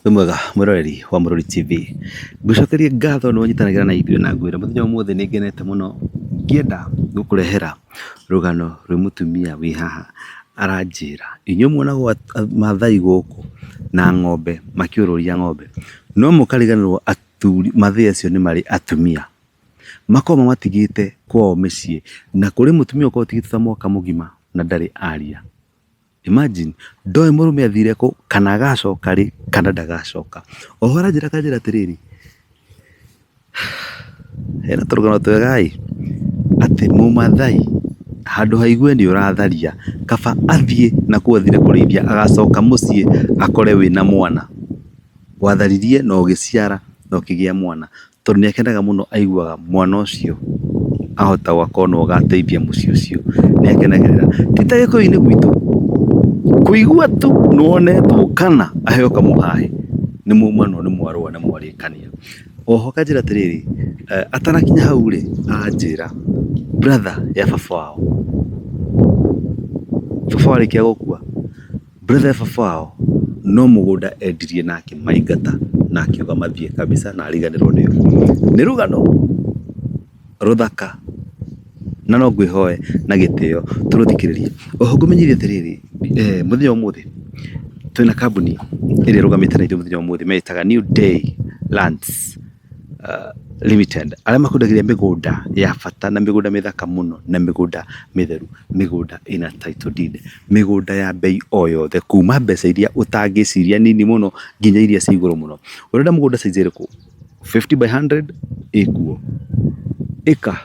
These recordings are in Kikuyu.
Wĩ mwega mwĩroreri wa Mũrori TV, ngũcokerie ngatho nĩ wanyitanagĩra na ithuĩ na ngwĩre mũthenya wa ũmũthĩ nĩ ngenete mũno ngĩenda gũkũrehera rũgano rwa mũtumia wĩ haha aranjĩra, inyuĩ muonagwo Maathai gũkũ na ng'ombe makĩũrũria ng'ombe, no mũkariganĩrwo athuri Maathai acio nĩ marĩ atumia, makoragwo mamatigĩte kwao mĩciĩ, na kũrĩ mũtumia ũkoragwo atigĩtwo ta mwaka mũgima na ndarĩ aria. Imagine, ndoĩ mũrũme athire kũ, kana agacoka rĩ, kana ndagacoka. Oho aranjĩra akanjĩra atĩrĩrĩ, hena tũrũgano twega ĩ, atĩ mũmathai handũ haigue nĩ ũratharia, kaba athiĩ na kũu athire kũrĩithia agacoka mũciĩ akore wĩna mwana. Watharirie na ũgĩciara na ũkĩgĩa mwana. Tondũ nĩ akenaga mũno aiguaga mwana ũcio ahota gũgakorwo nĩwe ũgateithia mũciĩ ũcio, nĩ akenagĩrĩra. Ti ta gĩkũyũ-inĩ gwitũ, kũigua tu nĩ wonetwo kana aheo kamũhahĩ nĩ maumanwo nĩ mwarũa na mwarĩkania. Oho akanjĩra atĩrĩrĩ, atanakinya hau rĩ, aranjĩra brother ya baba wao, baba wao arĩkia gũkua. Brother ya baba wao no mũgũnda endirie na akĩmaingata na akiuga mathiĩ kabisa na ariganĩrwo nĩo. Nĩ rũgano rũthaka na no ngwĩhoe na gĩtĩo tũrũthikĩrĩrie. Oho ngũmenyithie atĩrĩrĩ, mũthenya wa ũmũthĩ twĩna kambuni ĩrĩa ĩrũgamĩte na ithuĩ mũthenya wa ũmũthĩ metaga New Day Lands Limited, arĩa makwendagĩria mĩgũnda ya bata na mĩgũnda mĩthaka mũno na mĩgũnda mĩtheru, mĩgũnda ĩna title deed, mĩgũnda ya mbei o yothe kuma mbeca iria ũtangĩciria nini mũno nginya iria cia igũrũ mũno. Ũrenda mũgũnda size ĩrĩkũ? 50 by 100 ĩkuo, ĩka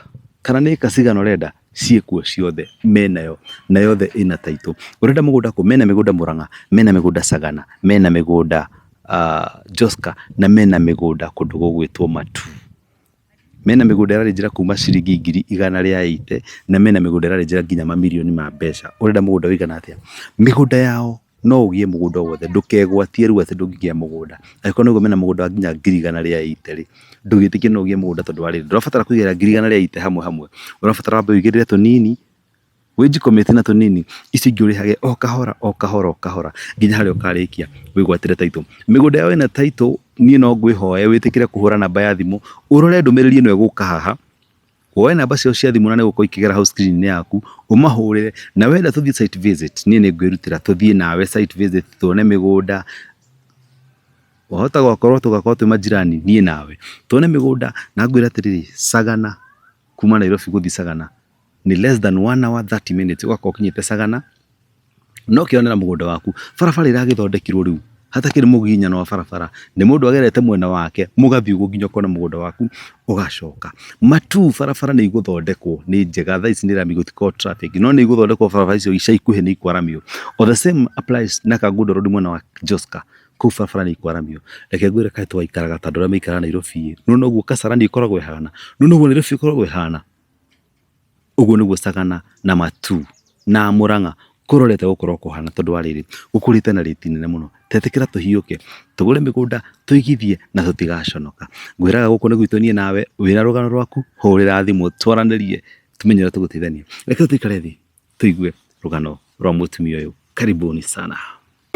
kana nĩ ĩka cigana ũrenda ciĩkuo ciothe menayo na yothe ĩna title. Ũrenda mũgũnda kũ? Mena mĩgũnda Mũrang'a, mena mĩgũnda Sagana, mena mĩgũnda Joska na mena mĩgũnda kũndũ gũgwĩtwo Matuu. Mena mĩgũnda ĩrarĩ kuma ciringi 180,000 na mena mĩgũnda ĩrarĩ nginya mamirioni ma mbeca. Ũrenda mũgũnda ũigana atĩa? Mĩgũnda yao no ũgĩe mũgũnda o wothe, ndũkegwatie rĩu atĩ ndũngĩgĩa mũgũnda. Angĩkorwo nĩ ũguo mena mũgũnda wa nginya 180,000 rĩ, ndũgĩtĩkie no ũgĩe mũgũnda tondũ wa rĩrĩ, ndũrabatara kũigĩrĩra 180,000 hamwe hamwe, ũrabatara wambe ũigĩrĩre tũnini, wĩnjikomĩtie na tũnini, icio ingĩ ũrĩhage o kahora o kahora o kahora nginya harĩa ũkarĩkia wĩgwatĩre title. Mĩgũnda yao ĩna title, niĩ no ngwĩhoe wĩtĩkĩre kũhũra namba ya thimũ, ũrore ndũmĩrĩri ĩno ĩgũka haha, woe namba ciao cia thimũ na nĩ gũkorwo ikĩgera hau screen -inĩ yaku, ũmahũrĩre, na wenda tũthiĩ site visit, niĩ nĩ ngwĩrutĩra tũthiĩ nawe site visit tuone mĩgũnda, wahota gũkorwo tũgakorwo twĩ majirani niĩ nawe, tuone mĩgũnda na ngwĩre atĩrĩrĩ, Sagana, kuma Nairobi gũthiĩ Sagana nĩ less than 1 hour 30 minutes ũgakorwo ũkinyĩte Sagana na ũkeyonera mũgũnda waku. Barabara ĩragĩthondekirwo rĩu hatakĩrĩ mũgiginyano wa barabara, nĩ mũndũ agerete mwena wake mũgathiĩ ũguo nginya ũkona mũgũnda waku ũgacoka. Matuu barabara nĩ igũthondekwo nĩ njega, thaa ici nĩ rami gũtikoragwo traffic, no nĩ igũthondekwo barabara icio ica ikuhĩ nĩ ikwaramio. O the same applies na Kangundo Road mwena wa Joska, kũu barabara nĩ ikwaramio. Reke ngwĩre kaĩ twaikaraga ta andũ arĩa maikaraga Nairobi ĩ, nĩ ũguo Kasarani ĩkoragwo ĩhana? Nĩ ũguo Nairobi ĩkoragwo ĩhana? Ũguo nĩguo Sagana na Matuu na Murang'a kũrorete gũkorwo kũhana tondũ wa rĩrĩ, gũkũrĩte na rĩti nene mũno. Tetĩkĩra tũhiũke, tũgũre mĩgũnda, tũigithie na tũtigaconoka. Ngwĩraga gũkũ nĩ gwitũ niĩ nawe, wĩna rũgano rwaku, hũrĩra thimũ twaranĩrie tũmenye ũrĩa tũgũteithania. Reke tũikare thĩ tũigue rũgano rwa mũtumia ũyũ. Karibuni sana.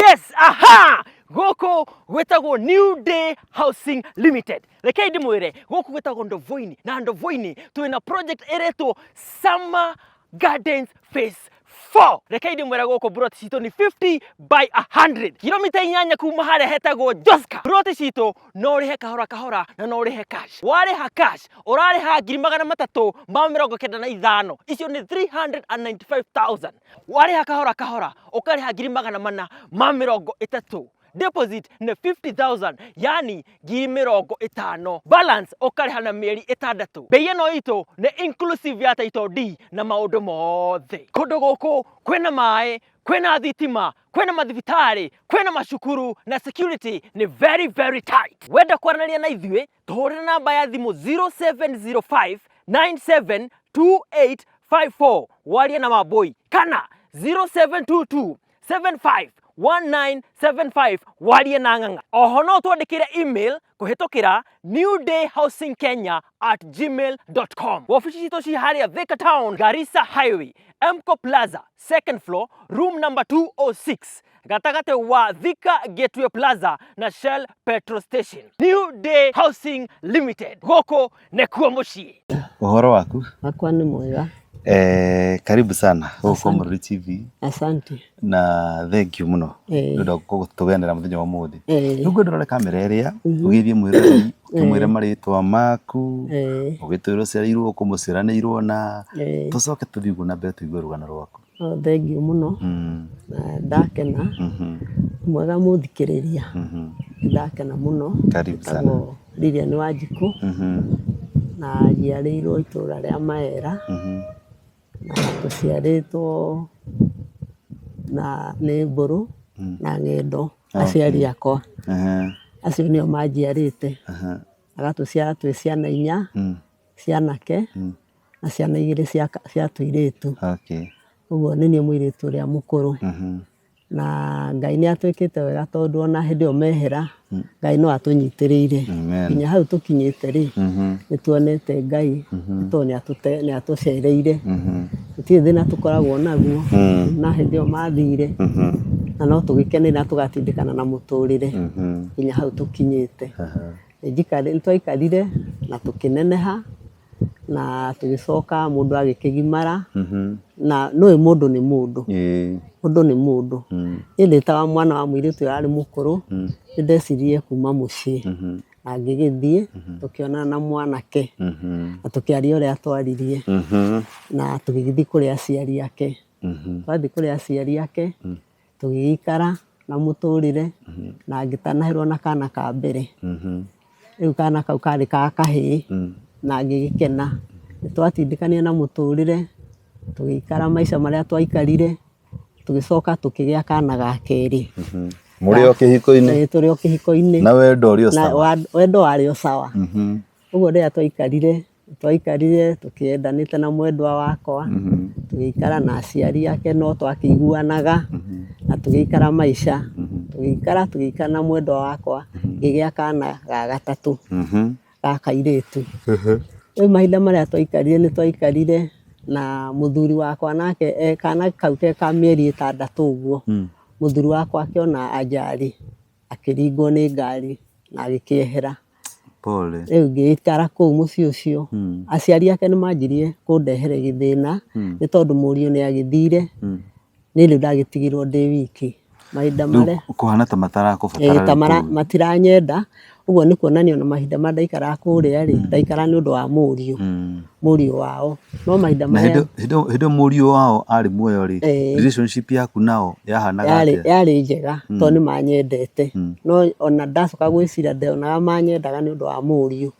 Yes, aha! Gũkũ gwĩtagwo New Day Housing Limited. Rekei ndĩmwĩre, gũkũ gwĩtagwo Ndovoini na Ndovoini twĩna project ĩretwo Summer Gardens Phase 4. Rekei ndĩmwĩre gũkũ plot citũ nĩ 50 by 100. Kilomita 8 kuma harĩa hetagwo Joska. Plot citũ no ũrĩhe kahora kahora na no ũrĩhe cash. Warĩha cash ũrarĩha 395,000. Icio nĩ 395,000. Warĩha kahora kahora ũkarĩha 430,000. Deposit nĩ 50,000 yani 50,000. Balance ũkarĩha na mĩeri 6. Bei ĩno itũ nĩ inclusive ya title deed na maũndũ mothe. Kũndũ gũkũ kwĩna maĩ, kwĩna thitima, kwĩna mathibitarĩ, kwĩna macukuru na security nĩ very very tight. Wenda kwaranĩria na ithuĩ tũhũrĩre namba ya thimũ 0705 972854 warie na Wambui kana 0722 75 1975 warie na ng'ang'a. Oho no twandĩkĩre email kũhĩtũkĩra newdayhousingkenya@gmail.com. Wabici citũ ci harĩa Thika Town, Garissa Highway, Emco Plaza, second floor, room number 206, gatagatĩ wa Thika Gateway Plaza na Shell Petrol Station. New Day Housing Limited, gũkũ nĩkuo mũciĩ. Ũhoro waku? Wakwa nĩ mwega. Karibu sana gũkũ Asante. Mũrũri TV. Asante. Na thank you mũno nĩ ũndũ wa gũtũgenera mũthenya wa ũmũthĩ. Rĩu ngwenda ũrore kamera ĩrĩa, ũgeithie mwĩroreri, ũkĩmwĩre marĩtwa maku, ũgĩtwĩre ũciarĩirwo kũ, mũciaranĩirwo na, tũcoke tũthiĩ ũguo na mbere tũigue rũgano rwaku. Oh, thengiũ mũno. Na ndakena. Mwega mũthikĩrĩria. Ndakena mũno. Karibu sana. Njĩtagwo Lilian Wanjikũ. Na njiarĩirwo itũra rĩa Maera. Na tũciarĩtwo na nĩ Mbũrũ na Ng'endo, aciari akwa. Acio nĩo manjiarĩte. Agatũciara twĩ ciana inya, cia anake na ciana igĩrĩ cia tũirĩtu. Ũguo nĩ niĩ mũirĩtu ũrĩa mũkũrũ. Na Ngai nĩ atwĩkĩte wega tondũ ona hĩndĩ ĩyo mehera, Ngai no atũnyitĩrĩire. Nginya hau tũkinyĩte rĩ, nĩ tuonete Ngai tondũ nĩ atũcereire. Gũtirĩ thĩna tũkoragwo naguo na hĩndĩ ĩyo mathire, na no tũgĩkenere na tũgatindĩkana na mũtũrĩre nginya hau tũkinyĩte. Nĩ twaikarire na tũkĩneneha na tũgĩcoka mũndũ agĩkĩgimara, na nĩũĩ mũndũ nĩ mũndũ. Mũndũ nĩ mũndũ. Niĩ ndĩ ta mwana wa mũirĩtu ũrĩa warĩ mũkũrũ, nĩ ndeciririe kuma mũciĩ na ngĩgĩthiĩ, tũkĩonana na mwanake na tũkĩaria ũrĩa twaririe na tũgĩgĩthiĩ kũrĩ aciari ake. Twathiĩ kũrĩ aciari ake, tũgĩgĩikara na mũtũrĩre na ngĩtanahĩrwo na kana ka mbere. Rĩu kana kau karĩ ka kahĩĩ na ngĩgĩkena. Nĩ twatindĩkanire na mũtũrĩre, tũgĩikara maica marĩa twaikarire, tũgĩcoka tũkĩgĩa kana ga kerĩ. Mũrĩ o kĩhiko-inĩ? Ĩĩ, tũrĩ o kĩhiko-inĩ. Na wendo ũrĩ o sawa? Wendo warĩ o sawa. Ũguo rĩrĩa twaikarire tũkĩendanĩte na mwendwa wakwa, tũgĩikara na aciari ake no twakĩiguanaga, na tũgĩikara maica, tũgĩikara na mwendwa wakwa, ngĩgĩa kana ga gatatũ, ga kairĩtu. Rĩu mahinda marĩa twaikarire nĩ twaikarire na mũthuri wakwa nake, kana kau ke ka mĩeri ĩtandatũ ũguo, mũthuri wakwa akĩona ajali, akĩringwo nĩ ngari na agĩkĩehera. Pole. Rĩu ngĩikara kũu mũciĩ ũcio, aciari ake nĩ manjirie kũndehera gĩthĩna, nĩ tondũ mũriũ nĩ agĩthire, niĩ rĩu ndagĩtigirwo ndĩ wiki. Mahinda marĩa kũhana ta matarakũbatara ta matiranyenda, ũguo nĩ kuonania ona mahinda marĩa ndaikaraga kũrĩa rĩ, ndaikaraga nĩ ũndũ wa mũriũ, mũriũ wao. No mahinda marĩa hĩndĩ ĩyo mũriũ wao arĩ muoyo rĩ, relationship yaku nao yahanaga atĩa? Yarĩ njega tondũ nĩ manyendete. No ona ndacoka gwĩciria ndonaga manyendaga nĩ ũndũ wa mũriũ.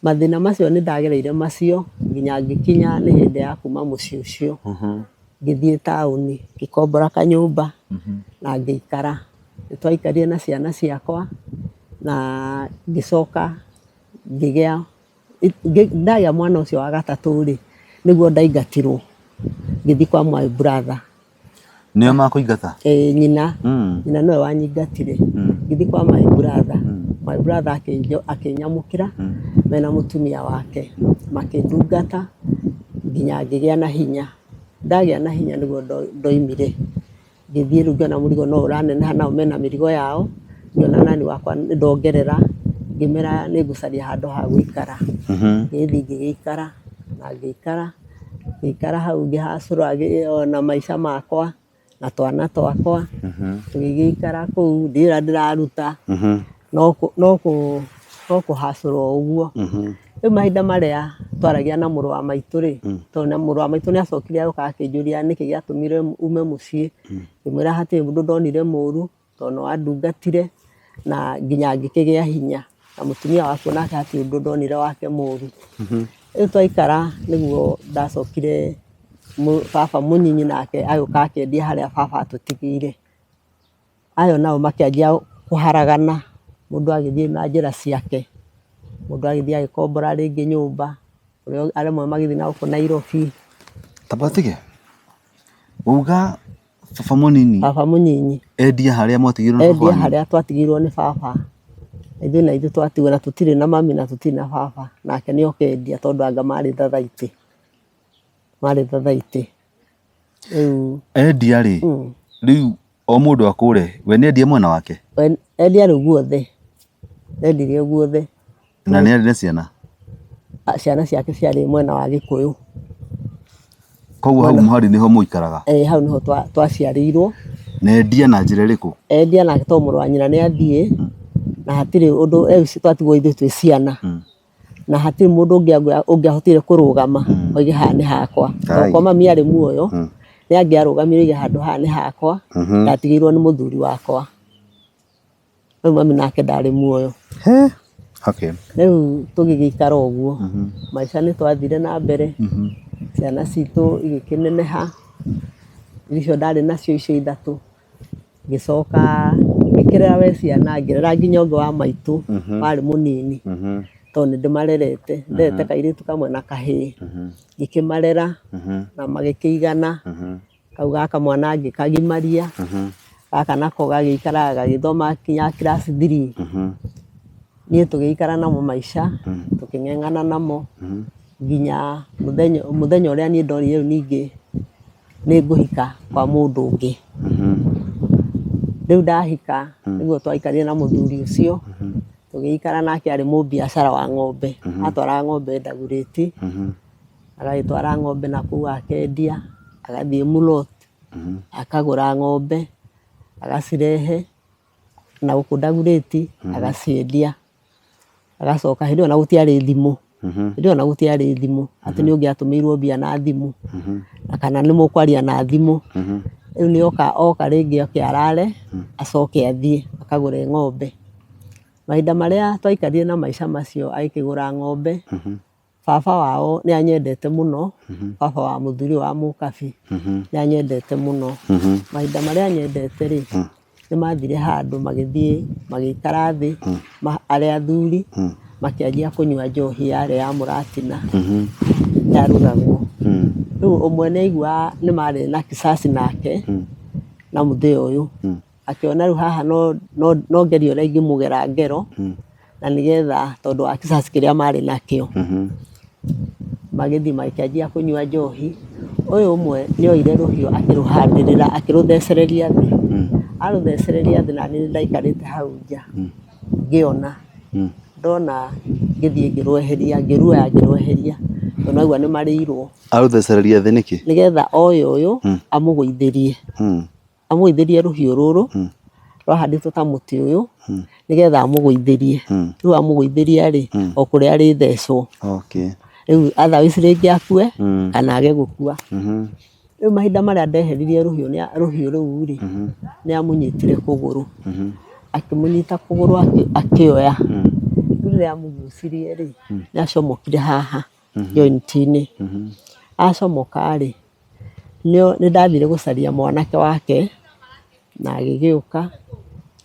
Mathĩna macio nĩ ndagereire macio nginya ngĩkinya nĩ hĩndĩ ya kuma mũciĩ ũcio. Ngĩthiĩ taũni ngĩkombora kanyũmba na ngĩikara. Nĩ twaikarire na ciana ciakwa na ngĩcoka ngĩgĩa, ndagĩa mwana ũcio wa gatatũ rĩ, nĩguo ndaingatirwo ngĩthiĩ kwa my brother. Nĩo makũingata? Ĩĩ, nyina. Nyina nĩwe wanyingatire. Ngĩthiĩ kwa my brother. My brother akĩnyamũkĩra mena mũtumia wake, makĩndungata nginya ngĩgĩa na hinya. Ndagĩa na hinya nĩguo ndoimire. Ngĩthiĩ rĩu ngĩona mũrigo no ũraneneha nao mena mĩrigo yao, ngĩona nani wakwa nĩ ndongerera, ngĩmera nĩ ngũcaria handũ ha gũikara. Ngĩthiĩ ngĩgĩikara na ngĩikara, ngĩikara hau ngĩhacũra ona maica makwa na twana twakwa, tũgĩgĩikara kũu ndirĩ wĩra ndĩraruta, no kũhacũra o ũguo. Rĩu mahinda marĩa twaragia na mũrũ wa maitũ rĩ, tondũ na mũrũ wa maitũ nĩ acokire agĩũka akĩnjũria nĩkĩ gĩatũmire ume mũciĩ, ngĩmwĩra hatirĩ ũndũ ndonire mũru, tondũ nĩ wandungatire na nginya ngĩkĩgĩa hinya, na mũtumia waku nake hatirĩ ũndũ ndonire wake mũru. Rĩu twaikara nĩguo ndacokire baba mũnyinyi nake agĩũka akĩendia harĩa baba atũtigĩire. Ayo nao makĩanjia kũharagana, mũndũ agĩthiĩ na njĩra ciake, mũndũ agĩthiĩ agĩkombora rĩngĩ nyũmba, arĩa amwe magĩthiĩ na gũkũ Nairobi. Tamba ũtige, wauga Baba mũnini? Baba mũnyinyi. Endia harĩa mwatigirwo nĩ baba Endia wanyu? harĩa twatigirwo nĩ baba. Ithuĩ na ithuĩ twatigwo na tũtirĩ na mami na tũtirĩ na baba. Nake nĩ oka endia tondũ anga marĩ thathaitĩ. Marĩ thathaitĩ. Rĩu Endia rĩ, rĩu o mũndũ akũre, we nĩ endia mwena wake? We endia rĩu guothe. Endirie guothe. Na nĩ arĩ na ciana? Ciana ciake ciarĩ mwena wa Gĩkũyũ. Koguo hau mũhari nĩho mũikaraga? Ĩĩ hau nĩho twaciarĩirwo. Na endia na njĩra ĩrĩkũ? Endia nake tondũ mũrũ wa nyina nĩ athiĩ, na hatirĩ ũndũ, rĩu twatigwo ithuĩ twĩ ciana. Na hatirĩ mũndũ ũngĩahotire kũrũgama oige haha nĩ hakwa. Tondũ kwa mami arĩ muoyo, nĩ angĩarũgamire oige handũ haha nĩ hakwa, ndatigĩirwo nĩ mũthuri wakwa. Rĩu mami nake ndarĩ muoyo. He. Okay. Rĩu tũgĩgĩikara ũguo, maica nĩ twathire na mbere, ciana citũ igĩkĩneneha, icio ndarĩ nacio icio ithatũ, ngĩcoka ngĩkĩrera we ciana, ngĩrera nginya ũngĩ wa maitũ warĩ mũnini, tondũ nĩ ndĩmarerete, nderete kairĩtu kamwe na kahĩĩ, ngĩkĩmarera na magĩkĩigana. Kau gaka mwana ngĩkagimaria, gaka nako gagĩikara gagĩthoma nginya class three. Niĩ tũgĩikara namo maica, tũkĩng'eng'ana namo nginya mũthenya mũthenya ũrĩa niĩ ndonire rĩu ningĩ nĩ ngũhika kwa mũndũ ũngĩ. Rĩu ndahika nĩguo twaikarire na mũthuri ũcio, tũgĩikara nake arĩ mũbiacara wa ng'ombe, atwaraga ng'ombe Dagoretti. Agagĩtwara ng'ombe nakũu akendia, agathiĩ Mulot, akagũra ng'ombe, agacirehe na gũkũ Dagoretti agaciendia. Agacoka hĩndĩ ĩyo ona gũtiarĩ thimũ, hĩndĩ ĩyo ona gũtiarĩ thimũ, atĩ nĩ ũngĩatũmĩirwo mbia na thimũ, na kana nĩ mũkwaria na thimũ. Rĩu nĩ oka oka rĩngĩ oke arare, acoke athiĩ akagũre ng'ombe. Mahinda marĩa twaikarire na maica macio agĩkĩgũra ng'ombe, Baba wao nĩ anyendete mũno, baba wa mũthuri ũyũ wa mũkabi, nĩ anyendete mũno. Mahinda marĩa anyendete rĩ, nĩ mathire handũ magĩthiĩ magĩikara thĩ arĩ athuri, makĩanjia kũnyua njohi yarĩ ya mũratina, yarugagwo. Rĩu ũmwe nĩ aiguaga nĩ marĩ na kisasi nake, na mũthee ũyũ. Akĩona rĩu haha no, no, no ngerie ũrĩa ingĩmũgera ngero na nĩgetha tondũ wa kisasi kĩrĩa marĩ nakĩo. Magĩthiĩ magĩkĩanjia kũnyua njohi. Ũyũ ũmwe nĩ oire rũhiũ akĩrũhandĩrĩra akĩrũthecereria thĩ. Arũthecereria thĩ naniĩ nĩ ndaikarĩte hau nja ngĩona. Ndona ngĩthiĩ ngĩrweheria, ngĩruoya ngĩrweheria tondũ naigua nĩ marĩirwo. Arũthecereria thĩ nĩkĩ? Nĩgetha oe ũyũ amũgũithĩrie. Amũgũithĩrie rũhiũ rũrũ rwahandĩtwo ta mũtĩ ũyũ nĩgetha amũgũithĩrie. Rĩu amũgũithĩria rĩ, o kũrĩa arĩthecwo. Rĩu otherwise rĩngĩ akue kana age gũkua. Rĩu mahinda marĩa ndeheririe rũhiũ rũhiũ rũu rĩ, nĩ amũnyitire kũgũrũ. Akĩmũnyita kũgũrũ akĩoya. Rĩu rĩrĩa amũgucirie rĩ, nĩ acomokire haha joint -inĩ. Acomoka rĩ, Nĩ ndathire gũcaria mwanake wake na agĩgĩũka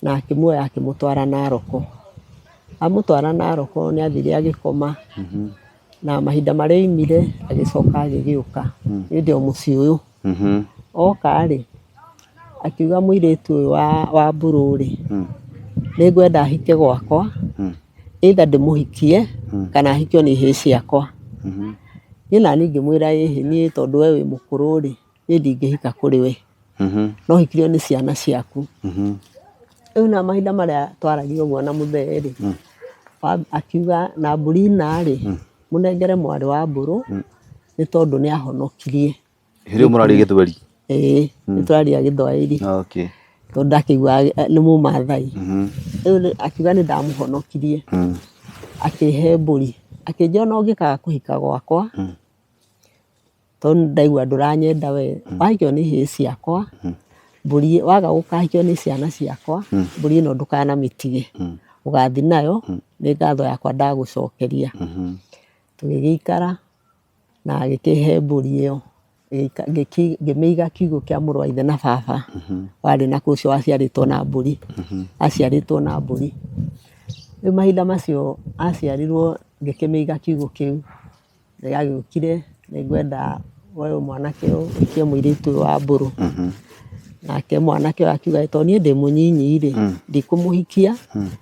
na akĩmuoya akĩmũtwara Naroko. Amũtwara Naroko nĩ athire agĩkoma na mahinda marĩa oimire agĩcoka agĩgĩũka hĩndĩ o mũciĩ ũyũ. Oka rĩ, akiuga mũirĩtu ũyũ wa Mbũrũ rĩ, nĩ ngwenda ahike gwakwa either ndĩmũhikie kana ahikio nĩ ihĩĩ ciakwa. Niĩ naniĩ ngĩmwĩra ĩhĩ niĩ tondũ we wĩ mũkũrũ rĩ, niĩ ndingĩhika kũrĩ we, no hikirio nĩ ciana ciaku. Rĩu na mahinda marĩa twaragia ũguo na mũthee rĩ, akiuga na mbũri ina rĩ, mũnengere mwarĩ wa mbũrũ nĩ tondũ nĩ ahonokirie. Hĩndĩ ĩyo mũraria gĩthweri? Ĩĩ, nĩ tũraria gĩthwaĩri. Okay. Tondũ ndakĩiguaga nĩ mũmathai. Rĩu akiuga nĩ ndamũhonokirie. Akĩhe mbũri. Akĩnjĩra ona ũngĩkaga kũhika gwakwa, tondũ nĩ ndaigua ndũranyenda we, wahikio nĩ ihĩĩ ciakwa, mbũri waga gũkahikio nĩ ciana ciakwa, mbũri ĩno ndũkanamĩtige. Ũgathiĩ nayo, nĩ ngatho yakwa ndagũcokeria. Tũgĩgĩikara. Na agĩkĩhe mbũri ĩyo, ngĩmĩiga kiugũ kĩa mũrũ wa ithe na baba, warĩ na kũu ũcio waciarĩtwo na mbũri, aciarĩtwo na mbũri. Rĩu mahinda macio aciarirwo ngĩkĩmĩiga kiugũ kĩu, nĩ agĩũkire nĩ ngwenda we mwanake ũyũ ũhikie mũirĩtu ũyũ wa mbũrũ. Nake mwanake ũyũ akiuga tondũ niĩ ndĩ mũnyinyi rĩ, ndikũmũhikia,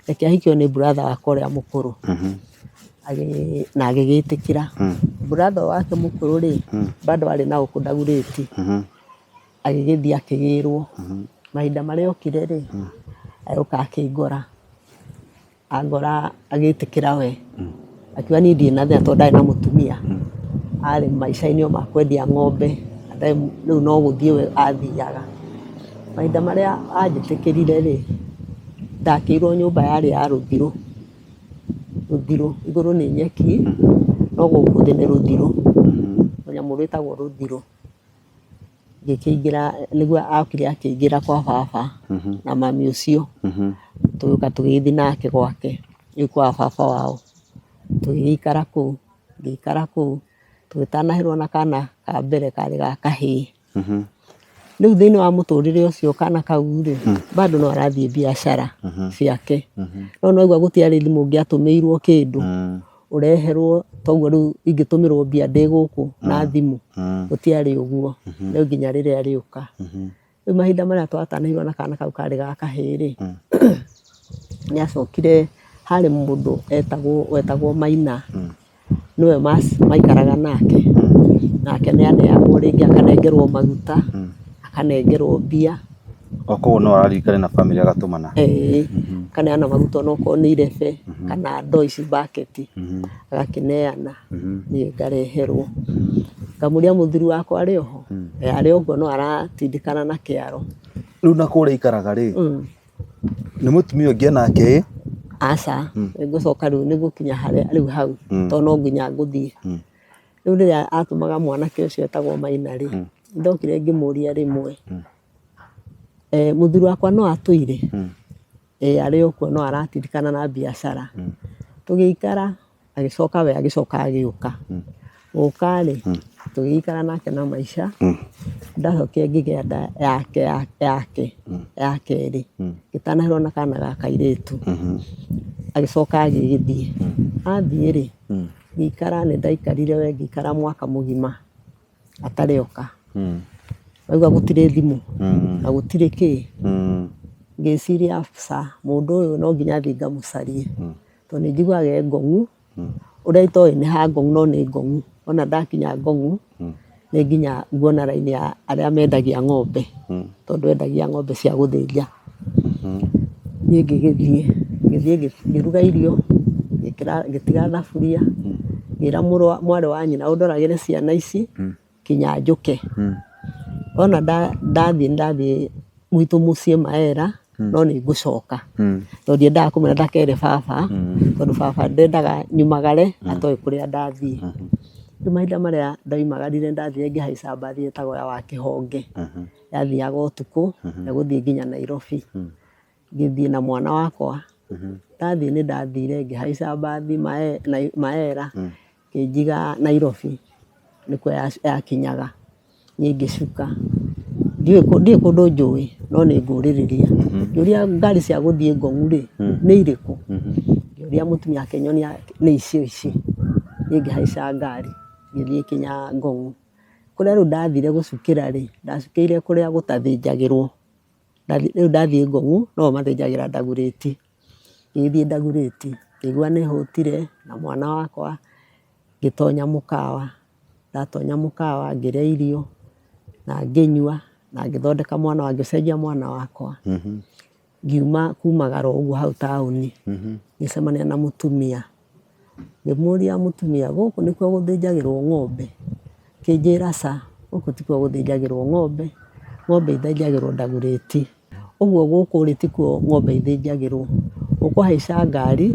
reke ahikio nĩ brother wakwa ũrĩa mũkũrũ. Na agĩgĩtĩkĩra. Brother wake mũkũrũ rĩ, bado arĩ na gũkũ Dagoretti. Agĩgĩthiĩ akĩgĩrwo. Mahinda marĩa okire rĩ, agĩũka akĩngora. Angora agĩtĩkĩra we, akiuga niĩ ndirĩ na thĩna tondũ ndarĩ na mũtumia, arĩ maica-inĩ o ma kwendia ng'ombe, rĩu no gũthiĩ we athiaga. Mahinda marĩa anjĩtĩkĩrire rĩ, ndakĩirwo nyũmba yarĩ ya rũthirũ, rũthirũ, igũrũ nĩ nyeki, no gũkũ thĩ nĩ rũthirũ, rũnyamũ rwĩtagwo rũthirũ. Ngĩkĩingĩra, nĩguo okire akĩingĩra kwa baba na mami ũcio, tũgĩũka tũgĩgĩthiĩ nake gwake, rĩu kwa baba wao, tũgĩgĩikara kũu, ngĩikara kũu, tũgĩtanahĩrwo na kana ka mbere karĩ ga kahĩĩ. Rĩu thĩinĩ wa mũtũrĩre ũcio kana kau rĩ, bado no arathiĩ biacara ciake, no nĩwaigua gũtiarĩ thimũ ũngĩatũmĩirwo kĩndũ. Ũreherwo toguo rĩu ingĩtũmĩrwo mbia ndĩ gũkũ na thimũ, gũtiarĩ ũguo, no nginya rĩrĩa rĩũka. Rĩu mahinda marĩa twatanĩirwo na kana kau karĩ ga kahĩĩ rĩ, nĩ acokire harĩ mũndũ etagwo wetagwo Maina, nĩwe maikaraga nake, nake nĩ aneagwo rĩngĩ akanengerwo maguta, akanengerwo mbia. O koguo no araririkane na bamĩrĩ agatũmana. Ĩĩ, akaneana maguta onokorwo nĩ irebe kana ndoo ici bucket, agakĩneana niĩ ngareherwo. Ngamũria mũthuri wakwa arĩ oho? Ĩĩ arĩ o kuo no aratindĩkana na kĩaro. Rĩu na kũrĩa aikaraga rĩ, nĩ mũtumia ũngĩ onake ĩ? Aca, nĩngũcoka rĩu nĩngũkinya harĩa rĩu hau tondũ no nginya ngũthiĩ. Rĩu rĩrĩa atũmaga mwanake ũcio etagwo Maina rĩ, nĩndokire ngĩmũria rĩmwe, mũthuri wakwa no atũire? Ĩĩ arĩ o kuo no aratirikana na biacara. Tũgĩikara, agĩcoka we agĩcoka agĩũka. Gũka rĩ, tũgĩikara nake na maica, ndacokire ngĩgĩa nda yake yake ya kerĩ, ngĩtanahĩrwo na kana ga kairĩtu. Agĩcoka agĩgĩthiĩ. Athiĩ rĩ, ngĩikara nĩ ndaikarire we ngĩikara mwaka mũgima atarĩ oka. Waigua gũtirĩ thimũ na gũtirĩ kĩ, ngĩciria aca mũndũ ũyũ no nginya thiĩ ngamũcarie tondũ nĩ njiguaga e ngong'u, ũrĩa itoĩ nĩ ha ngong'u no nĩ ngong'u. Wona ndakinya ngong'u nĩ nginya nguona raini ya arĩa mendagia ng'ombe tondũ endagia ng'ombe cia gũthĩnja. Niĩ ngĩgĩthiĩ, ngĩthiĩ ngĩruga irio, ngĩtiga thaburia, ngĩra mwarĩ wa nyina ũndoragĩre ciana ici nginya njũke. Wona ndathiĩ nĩ ndathiĩ gwitũ mũciĩ Maera, no nĩ ngũcoka, tondũ ndiendaga kũmwĩra ndakere baba, tondũ baba ndendaga nyumagare atoĩ kũrĩa ndathiĩ. Rĩu mahinda marĩa ndoimagarire nĩ ndathire ngĩhaica mbathi ĩtagwo ya Wakĩhonge. Yathiaga ũtukũ, ĩgũthiĩ nginya Nairobi. Ngĩthiĩ na mwana wakwa, ndathiĩ nĩ ndathire ngĩhaica mbathi Maera, ĩkĩnjiga Nairobi, nĩkuo yakinyaga, niĩ ngĩcuka. Ndiũĩ kũndũ njũĩ, no nĩ ngũrĩrĩria. Ngĩũria ngari cia gũthiĩ Ngong rĩ, nĩ irĩkũ? Ngĩũria mũtumia akĩnyonia nĩ icio ici. Niĩ ngĩhaica ngari, ngĩthiĩ nginya Ngong. Kũrĩa rĩu ndathire gũcukĩra rĩ, ndacukĩire kũrĩa gũtathĩnjagĩrwo, rĩu ndathiĩ Ngong'u no o mathĩnjagĩra Dagoretti, ngĩgĩthiĩ Dagoretti ngĩigua nĩ hũtire na mwana wakwa, ngĩtonya mũkawa, ndatonya mũkawa ngĩrĩa irio na ngĩnyua na ngĩthondeka mwana, ngĩcenjia mwana wakwa, ngiuma kumagara ũguo hau taũni, ngĩcemania na mũtumia. Ngĩmũria mũtumia gũkũ nĩkuo gũthĩnjagĩrwo ng'ombe? Akĩnjĩra aca gũkũ tikuo gũthĩnjagĩrwo ng'ombe, ng'ombe ithĩnjagĩrwo Dagoretti. Ũguo gũkũ rĩ tikuo ng'ombe ithĩnjagĩrwo, ũkũhaica ngari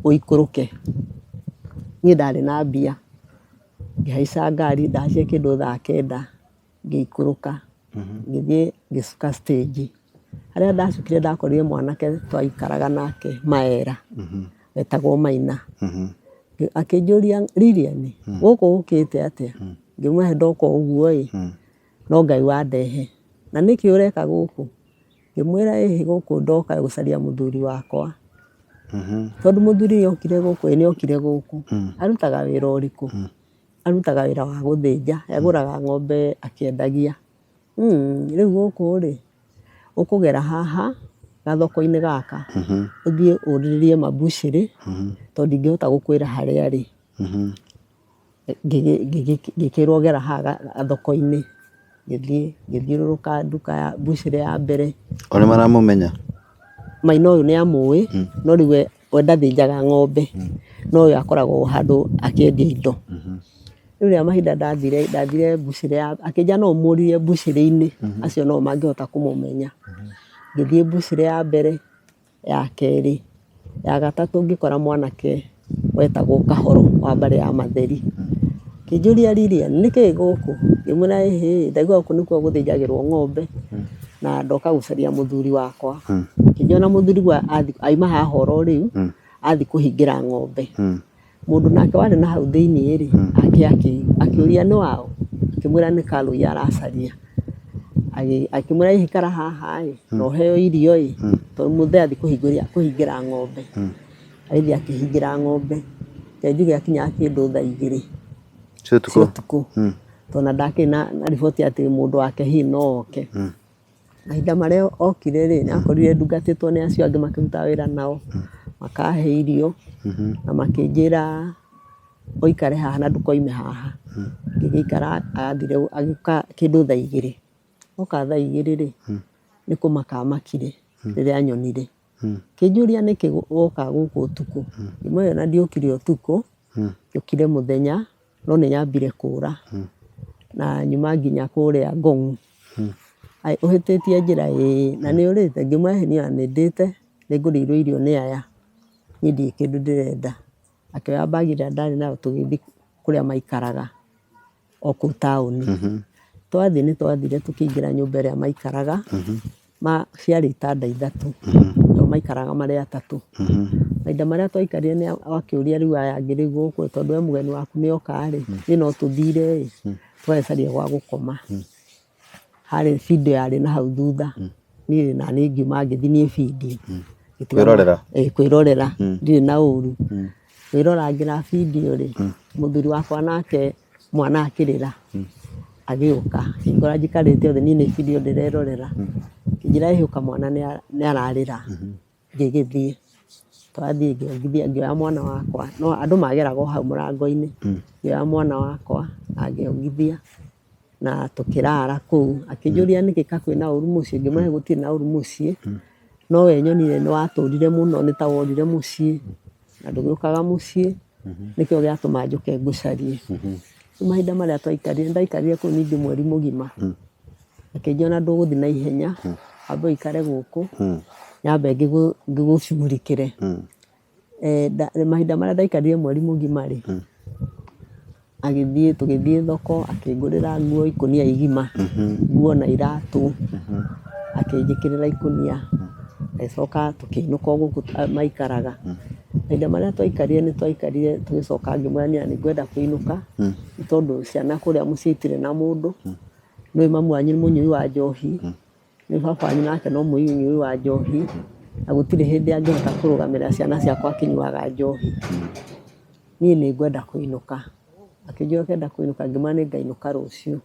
ũikũrũke. Niĩ ndarĩ na mbia, ngĩhaica ngari ndahaicire kĩndũ thaa kenda. Ngĩikũrũka, ngĩthiĩ ngĩcuka stage. Harĩa ndacukire ndakorire mwanake twaikaraga nake Maera, etagwo Maina. Akĩnjũria Lilian, gũkũ ũkĩte atĩa? Ngĩmwĩra ndoka o ũguo ĩ, no Ngai wandehe. Na nĩkĩ ũreka gũkũ? Ngĩmwĩra ĩhĩ gũkũ ndoka gũcaria mũthuri wakwa. Tondũ mũthuri nĩ okire gũkũ ĩ, nĩ okire gũkũ. Arutaga wĩra ũrĩkũ? Arutaga wĩra wa gũthĩnja, agũraga ng'ombe akĩendagia. Rĩu gũkũ rĩ, Ũkũgera haha gathoko-inĩ gaka, ũthiĩ ũrĩrĩrie mambucĩrĩ, tondũ ndingĩhota gũkwĩra harĩa arĩ. Ngĩkĩrwo gera haha gathoko-inĩ, ngĩthiĩ ngĩthiũrũrũka nduka ya mbucĩrĩ ya mbere. O nĩ maramũmenya? Maina ũyũ nĩ amũĩ, no rĩu we ndathĩnjaga ng'ombe, no ũyũ akoragwo handũ akĩendia indo. Rĩu rĩrĩa mahinda ndathire, ndathire mbucĩrĩ ya, akĩnjĩra no ũmũrie mbucĩrĩ-inĩ, acio no o mangĩhota kũmũmenya. Ngĩthiĩ mbucĩrĩ ya mbere, ya kerĩ, ya gatatũ ngĩkora mwanake wetagwo Kahoro wa mbarĩ ya Matheri. Akĩnjũria Lilian nĩkĩĩ gũkũ? Ngĩmwĩra ĩhĩ, ndaigua gũkũ nĩkuo gũthĩnjagĩrwo ng'ombe na ndoka gũcaria mũthuri wakwa. Akĩnjĩra ona mũthuriguo auma haha oro rĩu, athiĩ kũhingĩra ng'ombe. Mũndũ nake warĩ na hau thĩinĩ rĩ, akĩũria nĩ waũ, akĩmwĩra nĩ Karũi aracaria. Akĩmwĩra ikara haha ĩ, na ũheo irio ĩ, tondũ mũthee athiĩ kũhingĩra ng'ombe. Agĩthiĩ akĩhingĩra ng'ombe, reke njuge akinyaga kĩndũ thaa igĩrĩ Cia cia ũtukũ, tondũ ona ndakĩrĩ na riboti atĩ mũndũ wake hihi no oke. Mahinda marĩa okire rĩ, nĩ akorire ndungatĩtwo nĩ acio angĩ makĩrutaga wĩra nao, makahe irio na makĩnjĩra ũikare haha na ndũkoime haha. Ngĩgĩikara athire agĩũka kĩndũ thaa igĩrĩ, oka thaa igĩrĩ rĩ, nĩ kũmaka amakire rĩrĩa anyonire. Akĩnjũria nĩkĩ woka gũkũ ũtukũ, ngĩmwĩra ona ndiokire ũtukũ, njũkire mũthenya no nĩ nyambire kũra na nyuma nginya kũrĩa Ngong. Ũhĩtĩtie njĩra ĩĩ, na nĩ ũrĩte? Ngĩmwĩra ĩĩ niĩ ona nĩ ndĩte, nĩ ngũrĩirwo irio nĩ aya, niĩ ndirĩ kĩndũ ndĩrenda. Akĩoya bag ĩrĩa ndarĩ nayo tũgĩthiĩ kũrĩa maikaraga o kũu taũni. Twathiĩ nĩ twathire tũkĩingĩra nyũmba ĩrĩa maikaraga, ciarĩ itanda ithatũ, nao maikaraga marĩ atatũ. Mahinda marĩa twaikarire nĩ akĩũria rĩu aya angĩ rĩu gũkũ tondũ we mũgeni waku nĩ oka rĩ, ithuĩ no tũthire ĩ, tũgagĩcaria gwa gũkoma. Harĩ bindiũ yarĩ na hau thutha, niĩ naniĩ ngiuma ngĩthiĩ niĩ bindiũ. Kwĩrorera? Ĩĩ kwĩrorera, ndirĩ na ũru. Kwĩrorangĩra bindiũ rĩ, mũthuri wakwa nake mwana akĩrĩra, agĩũka akĩngora njikarĩte o thĩ niĩ nĩ bindiũ ndĩrerorera, akĩnjĩra ĩhĩ ũka mwana nĩ ararĩra. Ngĩgĩthiĩ, twathiĩ ngĩongithia ngĩoya mwana wakwa, no andũ mageraga o hau mũrango-inĩ, ngĩoya mwana wakwa na ngĩongithia na tũkĩrara kũu. Akĩnjũria nĩkĩ ka kwĩna ũru mũciĩ, ngĩmwĩra gũtirĩ na ũru mũciĩ, no we nyonire nĩ watũrire mũno nĩ ta worire mũciĩ na ndũgĩũkaga mũciĩ, nĩkĩo gĩatũma njũke ngũcarie. Rĩu mahinda marĩa twaikarire, nĩndaikarire kũu ningĩ mweri mũgima. Akĩnjĩra ona ndũgũthiĩ na ihenya, wambe ũikare gũkũ, nyambe ngĩgũcugurikĩre. Mahinda marĩa ndaikarire mweri mũgima rĩ, agĩthiĩ tũgĩthiĩ thoko akĩngũrĩra nguo ikũnia igima, nguo na iratũ, akĩnjĩkĩrĩra ikũnia, agĩcoka tũkĩinũka o gũkũ maikaraga. Mahinda marĩa twaikarire nĩ twaikarire tũgĩcoka ngĩmwĩra niĩ nĩ ngwenda kũinũka, nĩ tondũ ciana kũrĩa mũciĩ itirĩ na mũndũ. Nĩ ũĩ mami wanyu nĩ mũnyui wa njohi, nĩ ũĩ baba wanyu nake no mũnyui wa njohi, na gũtirĩ hĩndĩ angĩhota kũrũgamĩrĩra ciana ciakwa akĩnyuaga njohi. Niĩ nĩ ngwenda kũinũka. Akĩnjĩra ũkĩenda kũinũka, ngĩmwĩra nĩ ngainũka rũciũ.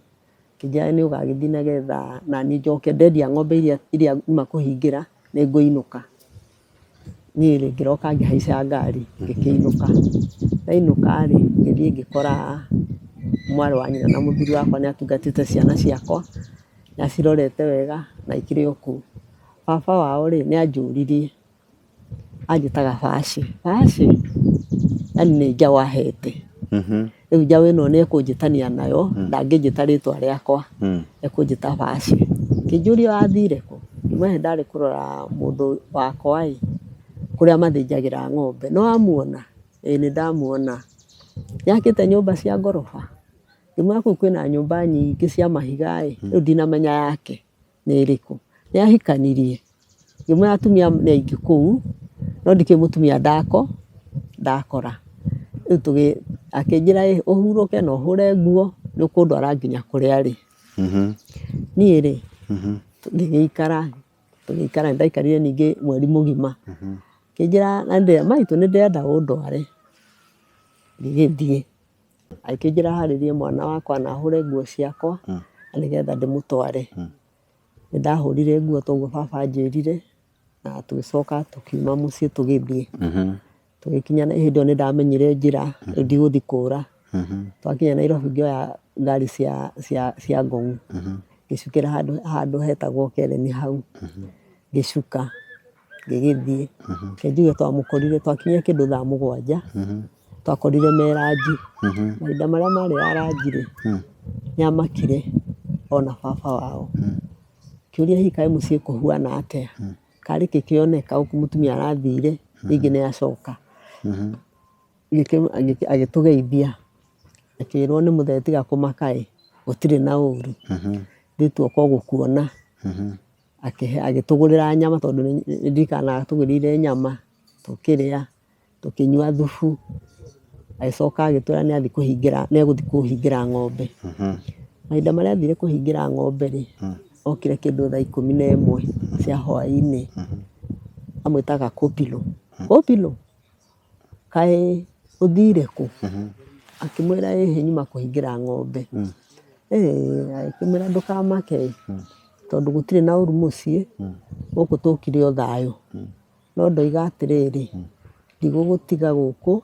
Akĩnjĩra nĩ ũgagĩthiĩ nĩgetha naniĩ njoke ndendia ng'ombe iria nyuma kũhingĩra, nĩ ngũinũka. Niĩ rĩ, ngĩroka ngĩhaica ngari ngĩkĩinũka. Ndainũka rĩ, ngĩthiĩ ngĩkora mwarĩ wa nyina na mũthuri wakwa nĩ atungatĩte ciana ciakwa, nĩ acirorete wega na ikĩrĩ o kũu. Baba wao rĩ, nĩ anjũririe, anjĩtaga bacĩ, bacĩ, yaani nĩ njaũ ahete. Rĩu njaũ ĩno nĩ ekũnjĩtania nayo, ndangĩnjĩta rĩtwa rĩakwa, ekũnjĩta bacĩ. Akĩnjũria wathire kũ? Ngĩmwĩra ndarĩ kũrora mũndũ wakwa ĩ, kũrĩa mathĩnjagĩra ng'ombe. Nĩ wamuona? Ĩĩ nĩ ndamuona. Nĩ akĩte nyũmba cia ngoroba? Ngĩmwĩra kũu kwĩna nyũmba nyingĩ cia mahiga ĩ, rĩu ndinamenya yake nĩ ĩrĩkũ. Nĩ ahikanirie? Ngĩmwĩra atumia nĩ aingĩ kũu, no ndikĩũĩ mũtumia ndakora. Rĩu akĩnjĩra ũhurũke na ũhũre nguo, nĩ ũkũndwara nginya kũrĩa arĩ. Niĩ rĩ, ngĩgĩikara, tũgĩikara, nĩndaikarire ningĩ mweri mũgima, akĩnjĩra maitũ nĩ ndĩrenda ũndware, ngĩgĩthiĩ, agĩkĩnjĩra harĩrie mwana wakwa na hũre nguo ciakwa, na nĩgetha ndĩmũtware. Nĩ ndahũrire nguo toguo baba anjĩrire, na tũgĩcoka tũkiuma mũciĩ tũgĩthiĩ. Tũgĩkinya hĩndĩ ĩyo nĩ ndamenyire njĩra, rĩu ndigũthiĩ kũra. Twakinya Nairobi ngĩoya ngari cia Ngong, ngĩcukĩra handũ hetagwo Karen hau, ngĩcuka ngĩgĩthiĩ. Reke njuge twamũkorire, twakinyire kĩndũ thaa 7, twakorire me ranji. Mahinda marĩa marĩ ranji rĩ, nĩ amakire ona baba wao. Akĩũria hihi kaĩ mũciĩ kũhuana atĩa, karĩ kĩ kĩoneka gũkũ mũtumia arathire rĩngĩ nĩ acoka. Agĩtũgeithia, akĩrwo nĩ mũthee tiga kũmaka ĩ, gũtirĩ na ũru, ithuĩ tuoka o gũkuona. Agĩtũgũrĩra nyama tondũ nĩ ndirikanaga atũgũrĩire nyama tũkĩrĩa. Tũkĩnyua thubu, agĩcoka agĩtwĩra nĩ athiĩ kũhingĩra, nĩ egũthiĩ kũhingĩra ng'ombe. Mahinda marĩa athire kũhingĩra ng'ombe rĩ, okire kĩndũ thaa 11 cia hwainĩ, amwĩtaga Kopilo. Kopilo, kaĩ ũthire kũ? Akĩmwĩra ĩhĩ nyuma kũhingĩra ng'ombe. Agĩkĩmwĩra ndũkamake ĩ, tondũ gũtirĩ na ũru mũciĩ, gũkũ tũkire o thayũ. No ndoiga atĩrĩrĩ, ndigũgũtiga gũkũ,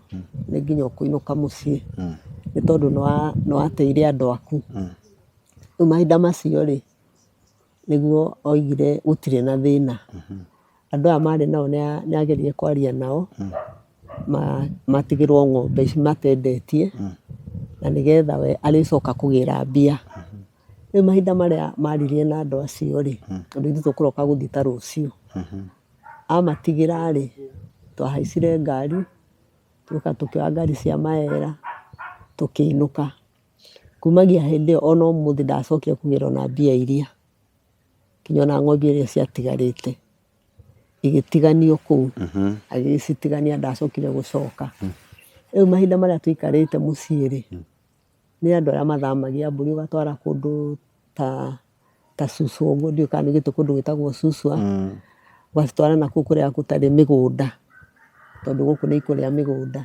nĩ nginya ũkũinũka mũciĩ, nĩ tondũ nĩ wateire andũ aku. Rĩu mahinda macio rĩ, nĩguo oigire gũtirĩ na thĩna. Andũ aya marĩ nao nĩ ageririe kwaria nao, matigĩrwo ng'ombe ici matendetie, na nĩgetha we arĩcoka kũgĩra mbia. Rĩu mahinda marĩa maririe na andũ acio rĩ, tondũ ithuĩ tũkũroka gũthiĩ ta rũciũ, amatigĩra rĩ, twahaicire ngari, tũgĩũka tũkĩoya ngari cia maera, tũkĩinũka. Kumagia hĩndĩ ĩyo ona ũmũthĩ ndacokire kũgĩra ona mbia iria, nginya ona ng'ombe iria ciatigarĩte, igĩtiganio kũu, agĩcitigania ndacokire gũcoka. Rĩu mahinda marĩa tũikarĩte mũciĩ rĩ, Nĩ andũ arĩa mathamagia mbũri ũgatwara kũndũ ta ta Suswa ũguo, ndiũĩ kana nĩ ũthiĩte kũndũ gwĩtagwo Suswa, ũgacitwara nakũu kũrĩa gũtarĩ mĩgũnda, tondũ gũkũ nĩ ikũrĩa mĩgũnda.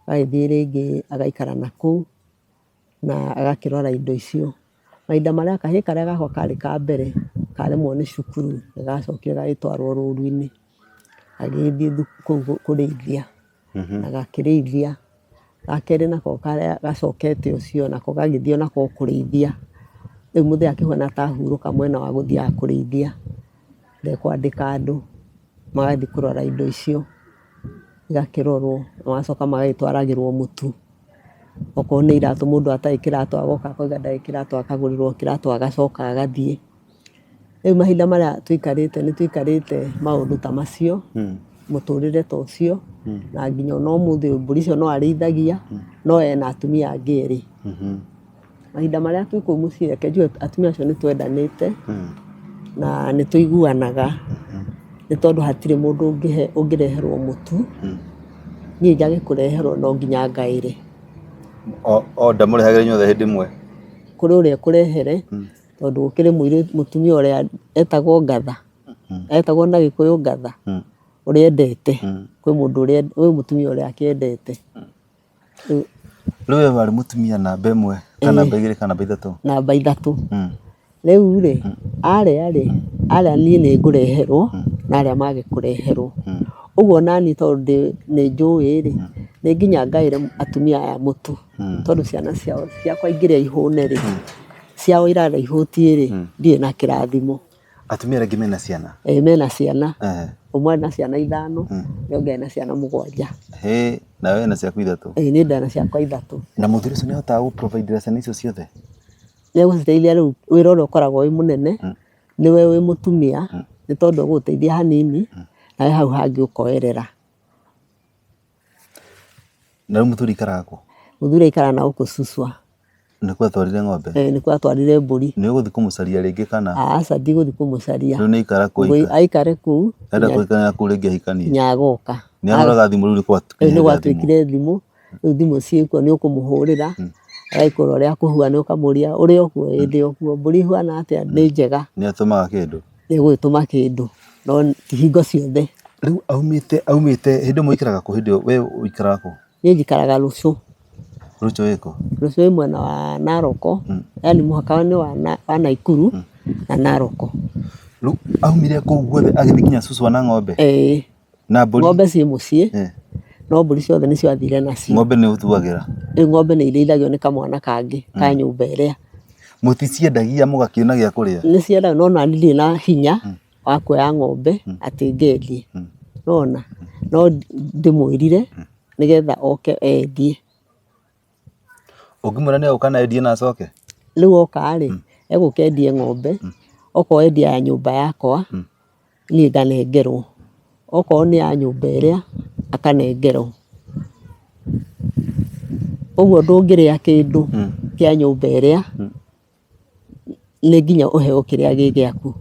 Agagĩthiĩ rĩngĩ agaikara nakũu na agakĩrora indo icio. Mahinda marĩa kahĩĩ karĩa gakwa karĩ ka mbere karemwo nĩ cukuru nĩ gacokire gagĩtwarwo rũru-inĩ, gagĩgĩthiĩ kũu kũrĩithia. Na gakĩrĩithia. Ga kerĩ nako karĩa gacokete ũcio nako gagĩthiĩ onako kũrĩithia. Rĩu mũthee akĩhuana ta ahurũka mwena wa gũthiaga kũrĩithia, ndekwandĩka andũ, magathiĩ kũrora indo icio, igakĩrorwo, magacoka magagĩtwaragĩrwo mũtu. Okorwo nĩ iratũ mũndũ atarĩ kĩratũ agoka akauga ndarĩ kĩratũ akagũrĩrwo kĩratũ agacoka agathiĩ. Rĩu mahinda marĩa tũikarĩte nĩ tũikarĩte maũndũ ta macio, mũtũrĩre ta ũcio, na nginya ona ũmũthĩ ũyũ mbũri icio no arĩithagia, no ena atumia angĩ erĩ. Mahinda marĩa twĩ kũu mũciĩ reke njuge atumia acio nĩ twendanĩte, na nĩ tũiguanaga, nĩ tondũ hatirĩ mũndũ ũngĩhe ũngĩreherwo mũtu, niĩ njage kũreherwo no nginya ngaĩre. O ndamũrehagĩra inyuothe hĩndĩ ĩmwe? Kũrĩ ũrĩa ũkũrehere. Tondũ gũkĩrĩ mũirĩtu mũtumia ũrĩa etagwo ngatha, etagwo na gĩkũyũ ngatha, ũrĩa endete, kwĩ mũndũ ũrĩa, kwĩ mũtumia ũrĩa akĩendete. Rĩu we warĩ mũtumia namba ĩmwe kana namba igĩrĩ kana namba ithatũ? Namba ithatũ. Rĩu rĩ, arĩa rĩ, arĩa niĩ nĩ ngũreherwo, na arĩa mage kũreherwo. Ũguo onaniĩ tondũ nĩ njũĩ rĩ, nĩ nginya ngaĩre atumia aya mũtu, tondũ ciana ciao ciakwa ingĩrĩa ihũne rĩ, ciao irara ihũtiĩ rĩ, ndirĩ na kĩrathimo. Atumia arĩa angĩ mena ciana? Ĩĩ mena ciana. Ũmwe arĩ na ciana ithano, ũrĩa ũngĩ arĩ na ciana 7. Hĩ, nawe wĩna ciaku ithatũ? Ĩĩ niĩ ndĩna ciakwa ithatũ. Na mũthuri ũcio nĩ ahotaga gũ provide ĩra ciana icio ciothe? Nĩ egũciteithia rĩu wĩra ũrĩa ũkoragwo wĩ mũnene, nĩwe wĩ mũtumia, nĩ tondũ egũgũteithia hanini, nawe hau hangĩ ũkoerera. Na rĩu mũthuri aikaraga kũ? Mũthuri aikaraga na gũkũ Suswa. Nĩkuo atwarire ng'ombe? Ĩĩ nĩkuo atwarire mbũri. Nĩ ũgũthiĩ kũmũcaria rĩngĩ kana? Aca ndigũthiĩ kũmũcaria. Rĩu nĩ aikara kũu aika? Aikare kũu. Enda kũikara kũu rĩngĩ ahikanie? Nginya agoka. Nĩ ahũraga thimũ rĩu nĩ gwatuĩkire Rĩu nĩ gwatuĩkire thimũ, rĩu thimũ ciĩkuo nĩ ũkũmũhũrĩra, agagĩkwĩra ũrĩa kũhuana ũkamũria ũrĩ o kuo? Ĩĩ ndĩ o kuo. Mbũri ihuana atĩa? Nĩ njega. Nĩ atũmaga kĩndũ? Nĩ egũgĩtũma kĩndũ no ti hingo ciothe. Rĩu aumĩte aumĩte hĩndĩ ĩyo mũikaraga kũ hĩndĩ ĩyo we ũikaraga kũ? Niĩ njikaraga Rũcũ. Rũcũ ĩkũ? Rũcũ ĩ mwena wa Naroko, yani mũhaka-inĩ wa Naikuru. na Naroko. Rĩu aumire kũu guothe agĩthiĩ nginya Suswa na ng'ombe? Ĩĩ. Na mbũri? Ng'ombe ciĩ mũciĩ, Eh. no mbũri ciothe nĩcio athire nacio. Ng'ombe nĩ ũtuagĩra? Rĩu ng'ombe nĩ irĩithagio nĩ kamwana kangĩ ka nyũmba ĩrĩa. Mũticiendagia mũgakĩona gĩa kũrĩa? Nĩ ciendagio no nani ndirĩ na hinya wa kuoya ng'ombe atĩ ngendie. Nĩwona? No ndĩmwĩrire nĩgetha oke endie. Ũngĩmwĩra nĩ egũka na endie na acoke? Rĩu oka rĩ, egũka endie ng'ombe, okorwo endia ya nyũmba yakwa, niĩ nganengerwo, okorwo nĩ ya nyũmba ĩrĩa, akanengerwo. Ũguo ndũngĩrĩa kĩndũ kĩa nyũmba ĩrĩa, nĩ nginya ũheo kĩrĩa gĩ gĩaku.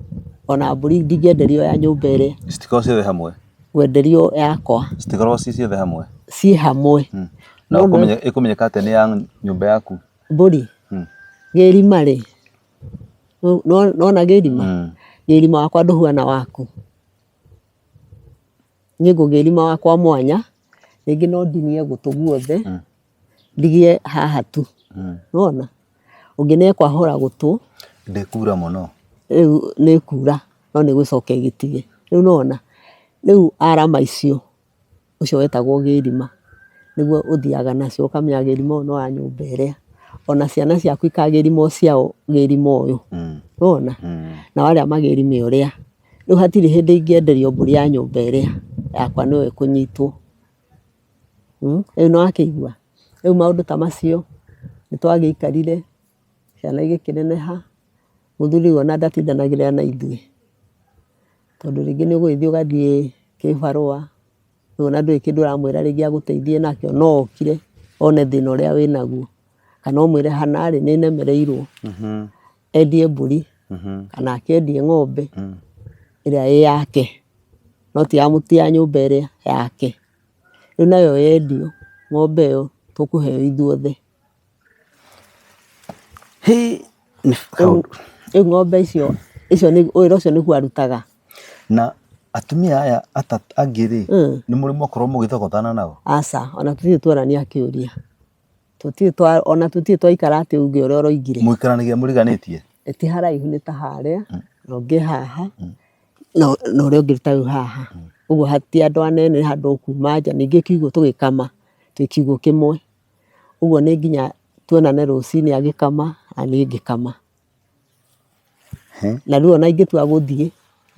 Ona mbũri ndingĩenderio ya nyũmba ĩrĩa. Citikoragwo ciothe hamwe? Ngwenderio yakwa. Citikoragwo ci ciothe hamwe? Ciĩ hamwe. Na ĩkũmenyeka atĩa nĩ ya nyũmba yaku? Mbũri? Gĩrima rĩ, nĩwona gĩrima? Gĩrima wakwa ndũhuana waku. Niĩ ngũgĩrima wakwa mwanya, rĩngĩ no ndinie gũtũ guothe, ndigie haha tu, nĩwona? Ũngĩ nĩ ekwahũra gũtũ. Ndĩkura mũno. Rĩu nĩ ĩkura no nĩ ĩgũcoka ĩgĩtige, rĩu nĩwona? Rĩu arama icio, ũcio wetagwo gĩrima, nĩguo ũthiaga nacio ũkamenya gĩrima ũyũ nĩ wa nyũmba ĩrĩa, ona ciana ciaku ikagĩrima o ciao gĩrima ũyũ, nĩwona? Nao arĩa magĩrime ũrĩa. Rĩu hatirĩ hĩndĩ ingĩenderio mbũri ya nyũmba ĩrĩa, yakwa nĩyo ĩkũnyitwo. Rĩu nĩ wakĩigua? Rĩu maũndũ ta macio nĩ twagĩikarire, ciana igĩkĩneneha, mũthuri rĩu ona ndatindanagĩrĩra na ithuĩ, tondũ rĩngĩ nĩ ũgũgĩthiĩ ũgathiĩ kĩbarũa, rĩu ona ndũrĩ kĩndũ ũramwĩra rĩngĩ agũteithie nakĩo, no okire one thĩna ũrĩa wĩnaguo, kana ũmwĩre hana rĩ, nĩ nemereirwo, endie mbũri, kana akĩendie ng'ombe, ĩrĩa ĩ yake, no ti ya nyũmba ĩrĩa yake. Rĩu nayo yendio ng'ombe ĩyo tũkũheo ithuothe. Rĩu ng'ombe icio, icio wĩra ũcio nĩguo arutaga. Na atumia aya atatũ angĩ rĩ, nĩ mũrĩ mwakorwo mũgĩthogothana nao? Aca, ona tũtirĩ twarania kĩũria. Tũtirĩ twa ona tũtirĩ twaikara atĩ uge ũrĩa ũroigire. Mũikaranagia mũriganĩtie? Ti haraihu nĩ ta harĩa, na ũngĩ haha, na ũrĩa ũngĩ ta rĩu haha. Ũguo ti andũ anene nĩ handũ ũkuma nja, ningĩ kiugũ tũgĩkama twĩ kiugũ kĩmwe. Ũguo nĩ nginya tuonane rũcinĩ agĩkama na niĩ ngĩkama. Na rĩu ona ingĩtua gũthiĩ,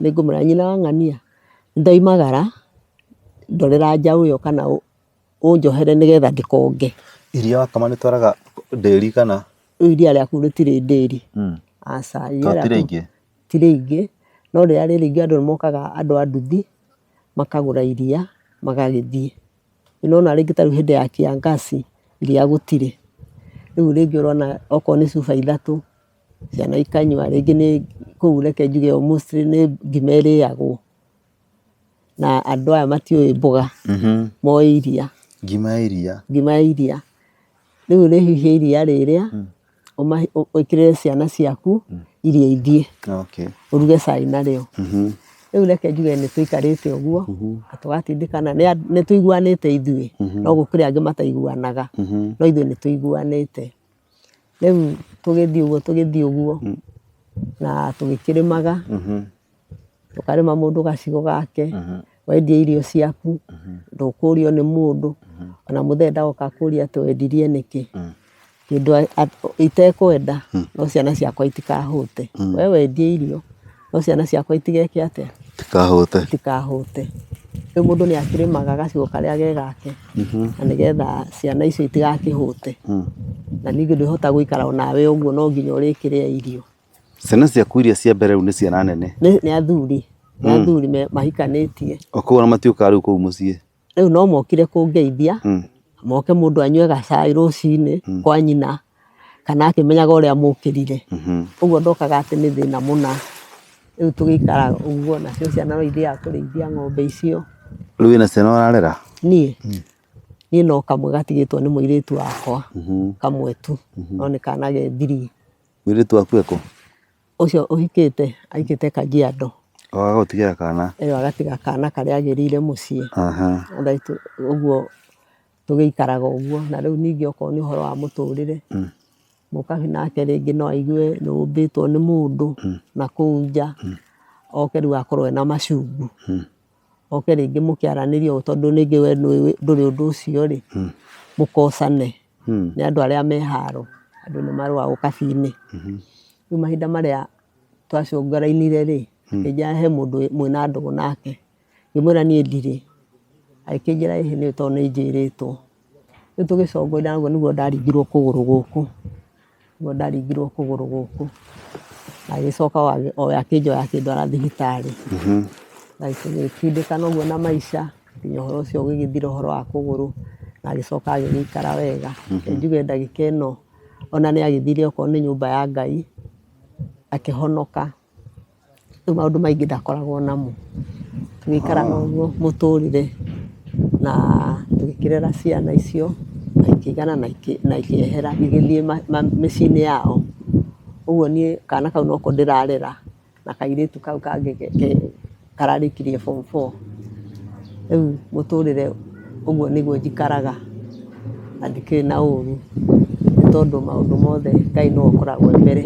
nĩ ngũmwĩra nyina wa ng'ania, nĩ ndaumagara, ndorera njaũ ĩyo kana ũnjohere nĩgetha ndĩkonge. Iria wakama nĩ ũtwaraga ndĩri kana? Rĩu iria rĩaku rĩtirĩ ndĩri. Aca. To ti rĩingĩ? Ti rĩingĩ, no rĩrĩa rĩ rĩingĩ andũ nĩ mokaga andũ a nduthi, makagũra iria, magagĩthiĩ. Nĩ ũrona rĩngĩ ta rĩu hĩndĩ ya kiangaci, iria gũtirĩ. Rĩu rĩngĩ ũrona okorwo nĩ cuba ithatũ, ciana ikanyua, rĩngĩ nĩ kũu reke njuge mostly nĩ ngima ĩrĩagwo. Na andũ aya matiũĩ mboga, moĩ iria. Ngima ya iria. Ngima ya iria. Rĩu ũrĩhiũhia iria rĩrĩa, wĩkĩrĩre ciana ciaku irio ithiĩ, ũruge cai narĩo. Rĩu reke njuge nĩ tũikarĩte ũguo, na tũgatindĩkana, nĩ tũiguanĩte ithuĩ, no gũkĩrĩ angĩ mataiguanaga, no ithuĩ nĩ tũiguanĩte. Rĩu tũgĩthiĩ ũguo tũgĩthiĩ ũguo, na tũgĩkĩrĩmaga. Ũkarĩma mũndũ gacigo gake, wendia irio ciaku, ndũkũrio nĩ mũndũ, ona mũthee ndagoka akũrie atĩ wendirie nĩkĩ. Kĩndũ itekwenda, no ciana ciakwa itikahũte. We wendie irio, no ciana ciakwa itigeke atĩa? Itikahũte. Itikahũte. Rĩu mũndũ nĩ akĩrĩmaga gacigo karĩa ge gake, na nĩgetha ciana icio itigakĩhũte. Na ningĩ ndwĩhota gũikara onawe ũguo no nginya ũrĩkĩrĩa irio. Ciana ciaku iria cia mbere rĩu nĩ ciana nene? Nĩ athuri, nĩ athuri mahikanĩtie. O koguo ona matiũkaga rĩu kũu mũciĩ? Rĩu no mokire kũngeithia, moke mũndũ anyue gacai rũcinĩ kwa nyina, kana akĩmenyaga ũrĩa mũkĩrire. Ũguo ndokaga atĩ nĩ thĩna mũna. Rĩu tũgĩikaraga ũguo, nacio ciana no ithiaga kũrĩithia ng'ombe icio. Rĩu wĩna ciana ũrarera? Niĩ? Niĩ no kamwe gatigĩtwo nĩ mũirĩtu wakwa, kamwe tu, no nĩ kana ge three. Mũirĩtu waku ekũ? Ũcio ũhikĩte ahikĩte Kajiado. O agagũtigĩra kana? Ĩyo agatiga kana karĩa agĩrĩire mũciĩ. Ũguo tũgĩikaraga ũguo na rĩu ningĩ okorwo nĩ ũhoro wa mũtũrĩre. Mũkabi nake rĩngĩ no aigue nĩ ũmbĩtwo nĩ mũndũ na kũu nja, oke rĩu akorwo ena macungu. Oke rĩngĩ mũkĩaranĩria ũũ tondũ rĩngĩ we ndũrĩ ũndũ ũcio rĩ, mũkosane. Nĩ andũ arĩa me haro, andũ nĩ marũaga ũkabi-inĩ. Rĩu mahinda marĩa twacũngarainire rĩ, akĩnjĩra he mũndũ mwĩna ndũgũ nake, ngĩmwĩra niĩ ndirĩ, agĩkĩnjĩra ĩhĩ nĩ tondũ nĩ njĩrĩtwo. Rĩu tũgĩcongoria ũguo nĩguo ndaringirwo kũgũrũ gũkũ, nĩguo ndaringirwo kũgũrũ gũkũ, agĩcoka o akĩnjoya akĩndwara thibitarĩ, na tũgĩtindĩkana ũguo na maica nginya ũhoro ũcio ũgĩgĩthira ũhoro wa kũgũrũ, na agĩcoka agĩgĩikara wega. Reke njuge ndagĩka ĩno ona nĩ agĩthire okorwo nĩ nyũmba ya Ngai, akĩhonoka. Rĩu maũndũ maingĩ ndakoragwo namo, tũgĩikaraga ũguo mũtũrĩre na tũgĩkĩrera ciana icio na ikĩigana na ikĩehera igĩthiĩ mĩciĩ-inĩ yao. Ũguo niĩ kana kau noko ndĩrarera na kairĩtu kau kangĩ kararĩkirie form four. Rĩu mũtũrĩre ũguo nĩguo njikaraga na ndikĩrĩ na ũru, nĩ tondũ maũndũ mothe Ngai nĩwe ũkoragwo e mbere.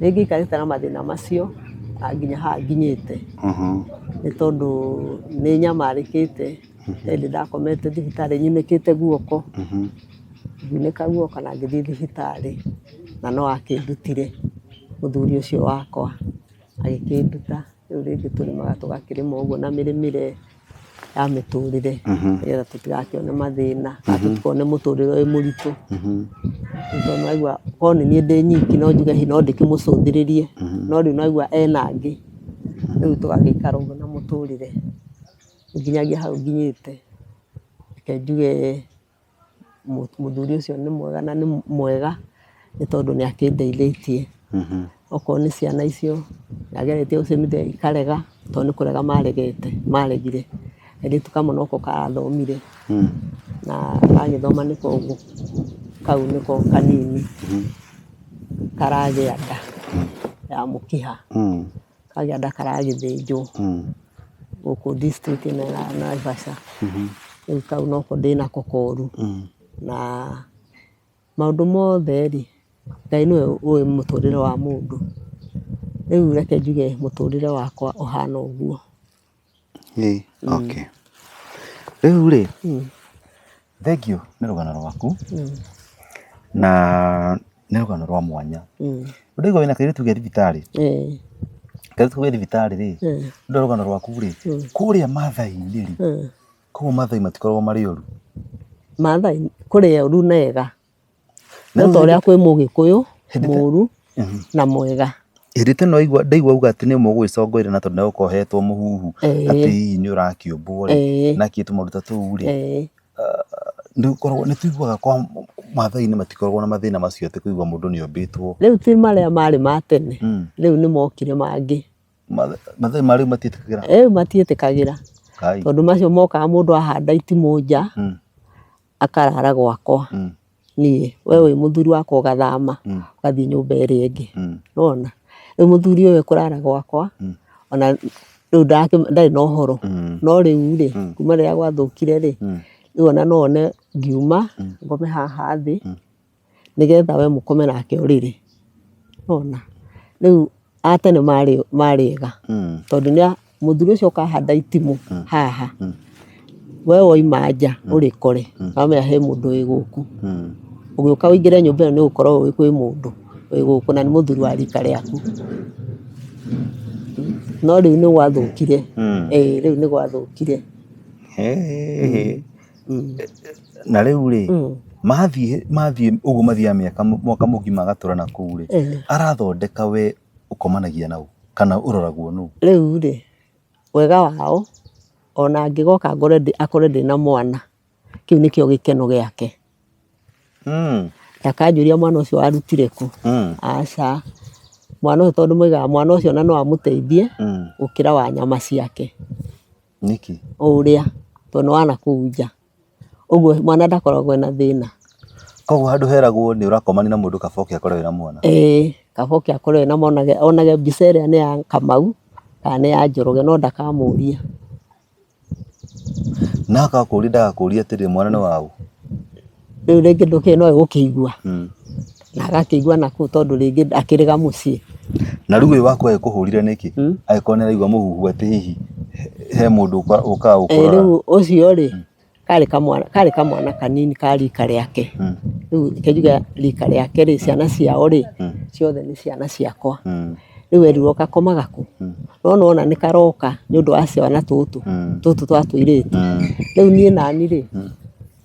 Nĩ ngĩikarĩte na mathĩna macio na nginya haha nginyĩte, nĩ tondũ nĩ nyamarĩkĩte, he hĩndĩ ndakomete thibitarĩ nyunĩkĩte guoko, ngiunĩka guoko na ngĩthiĩ thibitarĩ na no akĩndutire mũthuri ũcio wakwa, agĩkĩnduta. Rĩu rĩngĩ tũrĩmaga tũgakĩrĩma ũguo na mĩrĩmĩre ya mĩtũrĩre nĩgetha tũtigakĩone mathĩna kana tũtikone mũtũrĩre wĩ mũritũ. Nĩ tondũ nĩ waigua korwo nĩ niĩ ndĩ nyiki no njuge hihi no ndĩkĩmũcũthĩrĩrie, no rĩu nĩ waigua ena angĩ, rĩu tũgagĩikara ũguo na mũtũrĩre nginyagia hau nginyĩte. Reke njuge Mũthuri ũcio nĩ mwega na nĩ mwega nĩ tondũ nĩ akĩndeithĩtie. Okorwo nĩ ciana icio, nĩ ageretie gũcithomithia ikarega tondũ nĩ kũrega maregete, maregire. Kairĩtu kamwe noko karathomire na gagĩthoma nĩko kau nĩko kanini karagĩa nda ya mũkiha. Kagĩa nda karagĩthĩnjwo gũkũ district ĩno ya Naivasha. Rĩu kau noko ndĩnako koru. Na maũndũ mothe rĩ, Ngai nĩwe ũĩ mũtũrĩre wa mũndũ. Rĩu reke njuge mũtũrĩre wakwa ũhana ũguo. Okay. Rĩu rĩ, thengiũ nĩ rũgano rwaku na nĩ rũgano rwa mwanya. Ndaigua wĩna kairĩtu ge thibitarĩ, kairĩtu kau ge thibitarĩ rĩ, nĩ rũgano rwaku rĩ, kũrĩa Mathai-inĩ rĩ, koguo Mathai matikoragwo marĩ oru? Mathai kũrĩ oru na ega. No ta ũrĩa kwĩ mũgĩkũyũ mũru na mwega. Hĩndĩ ta ĩno ndaigua auga atĩ nĩ mũgũgĩcongoire na tondũ nĩ ũgũkorwo ũhetwo mũhuhu atĩ hihi nĩ ũrakĩũmbwo rĩ, na kĩ tũmaũndũ ta tũu rĩ, nĩ tũiguaga kwa Maathai-inĩ matikoragwo na mathĩna macio atĩ kũigua mũndũ nĩ ombĩtwo. Rĩu ti marĩa marĩ ma tene, rĩu nĩ mokire mangĩ. Maathai ma rĩu matiĩtĩkagĩra? Rĩu matiĩtĩkagĩra, tondũ macio mokaga mũndũ ahanda itimũ nja. Akarara gwakwa niĩ, we wĩ mũthuri wakwa ũgathama ũgathiĩ nyũmba ĩrĩa ĩngĩ, nĩwona? Rĩu mũthuri ũyũ ekũrara gwakwa ona rĩu ndarĩ na ũhoro, no rĩu rĩ, kuma rĩrĩa gwathũkire rĩ, rĩu ona no one ngiuma ngome haha thĩ nĩgetha we mũkome nake ũrĩrĩ, nĩwona? Rĩu a tene marĩ marĩ ega tondũ nĩ mũthuri ũcio ũkahanda itimũ haha we wauma nja ũrĩkore wamenya he mũndũ wĩ gũkũ ũgĩũka ũingĩre nyũmba ĩyo nĩ ũgũkorwo ũĩ kwĩ mũndũ wĩ gũkũ na nĩ mũthuri wa rika rĩaku no rĩu nĩ gwathũkire ĩĩ rĩu nĩ gwathũkire. Na rĩu rĩ, mathiĩ mathiĩ ũguo mathiaga mĩaka mwaka mũgima agatũra na kũu rĩ, arathondeka we ũkomanagia na ũ kana ũroragwo nũ? Rĩu rĩ, wega wao ona angĩgoka ngore akore ndĩna mwana, kĩu nĩkĩo gĩkeno gĩake. Ndakanjũria mwana ũcio warutire kũ, aca. Mwana ũcio tondũ moigaga mwana ũcio ona no amũteithie gũkĩra wa nyama ciake. Nĩkĩ? Ũrĩa, tondũ nĩ wa nakũu nja. Ũguo mwana ndakoragwo ena thĩna. Koguo handũ heragwo nĩ ũrakomania na mũndũ kaba oke akore wĩna mwana? Ĩĩ, kaba oke akore wĩna mwana onage mbica ĩrĩa nĩ ya Kamau kana nĩ ya Njoroge no ndakamũria. Na agakũria ndagakũrie atĩrĩrĩ mwana nĩ waũ? Rĩu rĩngĩ ndũkĩũĩ no egũkĩigua. Na agakĩigua nakũu tondũ rĩngĩ akĩrĩga mũciĩ. Na rĩu ũyũ waku agĩkũhũrire nĩkĩ? Angĩkorwo nĩ araigua mũhuhu atĩ hihi he mũndũ ũkaga gũkũrora. Rĩu ũcio rĩ, karĩ kamwana, karĩ kamwana kanini ka rika rĩake. Rĩu reke njuge rika rĩake rĩ, ciana ciao rĩ, ciothe nĩ ciana ciakwa. Rĩu erirwo gakomaga kũ? No nĩwona nĩ karoka nĩ ũndũ wa ciana tũtũ, tũtũ twa tũirĩtu. Rĩu niĩ nani rĩ,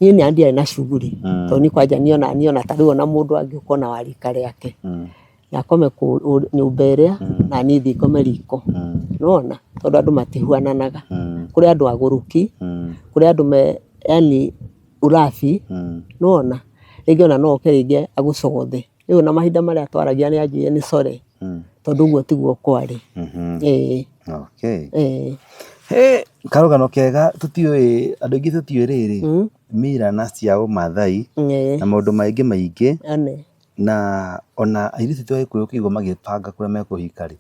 niĩ nani ndiarĩ na shughuli tondũ niĩ kwanja niĩ ona niĩ ona ta rĩu ona mũndũ angĩũka ona wa rika rĩake, na akome nyũmba ĩrĩa na niĩ thiĩ ngome riko. Nĩwona? Tondũ andũ matihuananaga. Kũrĩ andũ agũrũki, kũrĩ andũ me yaani urabi, nĩwona? Rĩngĩ ona no oke rĩngĩ agũcogothe. Rĩu ona mahinda marĩa twaragia nĩ anjĩrire nĩ sorry tondũ ũguo tiguo kwarĩ. Ĩĩ. Okay. Ĩĩ. He, karũgano kega tũtiũĩ andũ aingĩ tũtiũĩ rĩrĩ mira na cia ũmathai na maũndũ maingĩ maingĩ na ona airĩtu aitũ a Gĩkũyũ ũkĩigua magĩbanga kũrĩa mekũhika rĩ,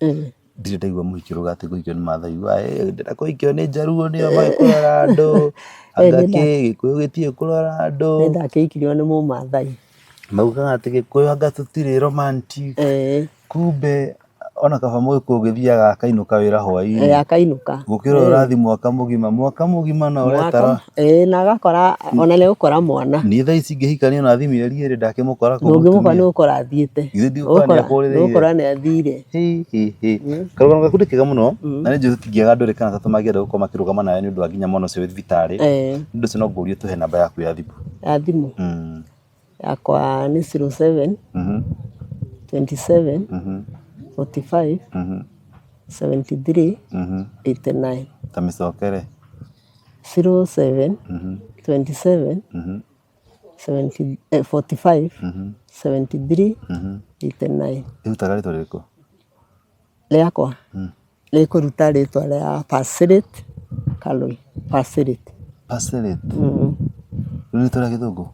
ndirĩ ndaigua mũhiki ũrauga atĩ ngũhikio nĩ Maathai, ugaga ĩ ndĩrenda kũhikio nĩ Njaruo nĩo moĩ kũrora andũ, anga kĩ Gĩkũyũ gĩtiũĩ kũrora andũ. Nĩ ndakĩhikirio nĩ mũmathai. Maugaga atĩ Gĩkũyũ anga tũtirĩ romantic, kumbe ona kaba Mũgĩkũyũ ũgĩthiaga akainũka wĩra hwaĩ-inĩ. Ĩĩ akainũka. Gũkĩra ũyũ ũrathiĩ mwaka mũgima, mwaka mũgima na ũretara. Ĩĩ na agakora ona nĩ egũkora mwana. Niĩ thaa ici ingĩhikania ona thiĩ mĩeri ĩrĩ ndakĩmũkora kũ Ndũngĩmũkora nĩ gũkora athiĩte. Githĩ ndigũkora nĩ akũrĩrĩire. Nĩ gũkora nĩ athire. Hi, hi, hi. Karũgano gaku nĩ kega mũno na nĩ njũĩ tũtingĩaga andũ erĩ kana atatũ mangĩenda gũkorwo makĩrũgama nawe nĩ ũndũ wa nginya mwana ũcio wĩ thibitarĩ. Nĩ ũndũ ũcio no ngũrie ũtũhe namba yaku ya thimũ. Ya thimũ? Yakwa nĩ 07 27 45 73 89. Ta mĩcokere. 07 27 70 45 73 89. Ĩrutaga rĩtwa rĩrĩkũ? Rĩakwa? Rĩkũruta rĩtwa rĩa Pasirit Kaloi, Pasirit. Pasirit? Rĩu nĩ rĩtwa rĩa gĩthũngũ?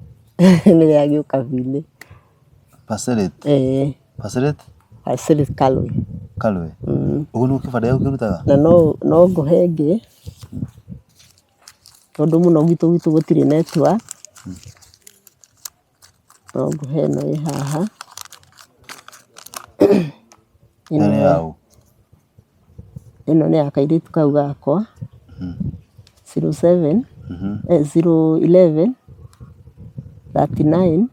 Nĩ rĩa gĩũkabi-inĩ. Pasirit? Ĩĩ. Pasirit? Pasirit Kaloi. Kaloi? Ũguo nĩguo kĩbandĩ gĩaku kĩrutaga? Na no ngũhe ĩngĩ, tondũ mũno gwitũ gũtirĩ network. No ngũhe ĩno ĩ haha. Ĩno nĩ ya ũ? Ĩno nĩ ya kairĩtu kau gakwa, 07 011 39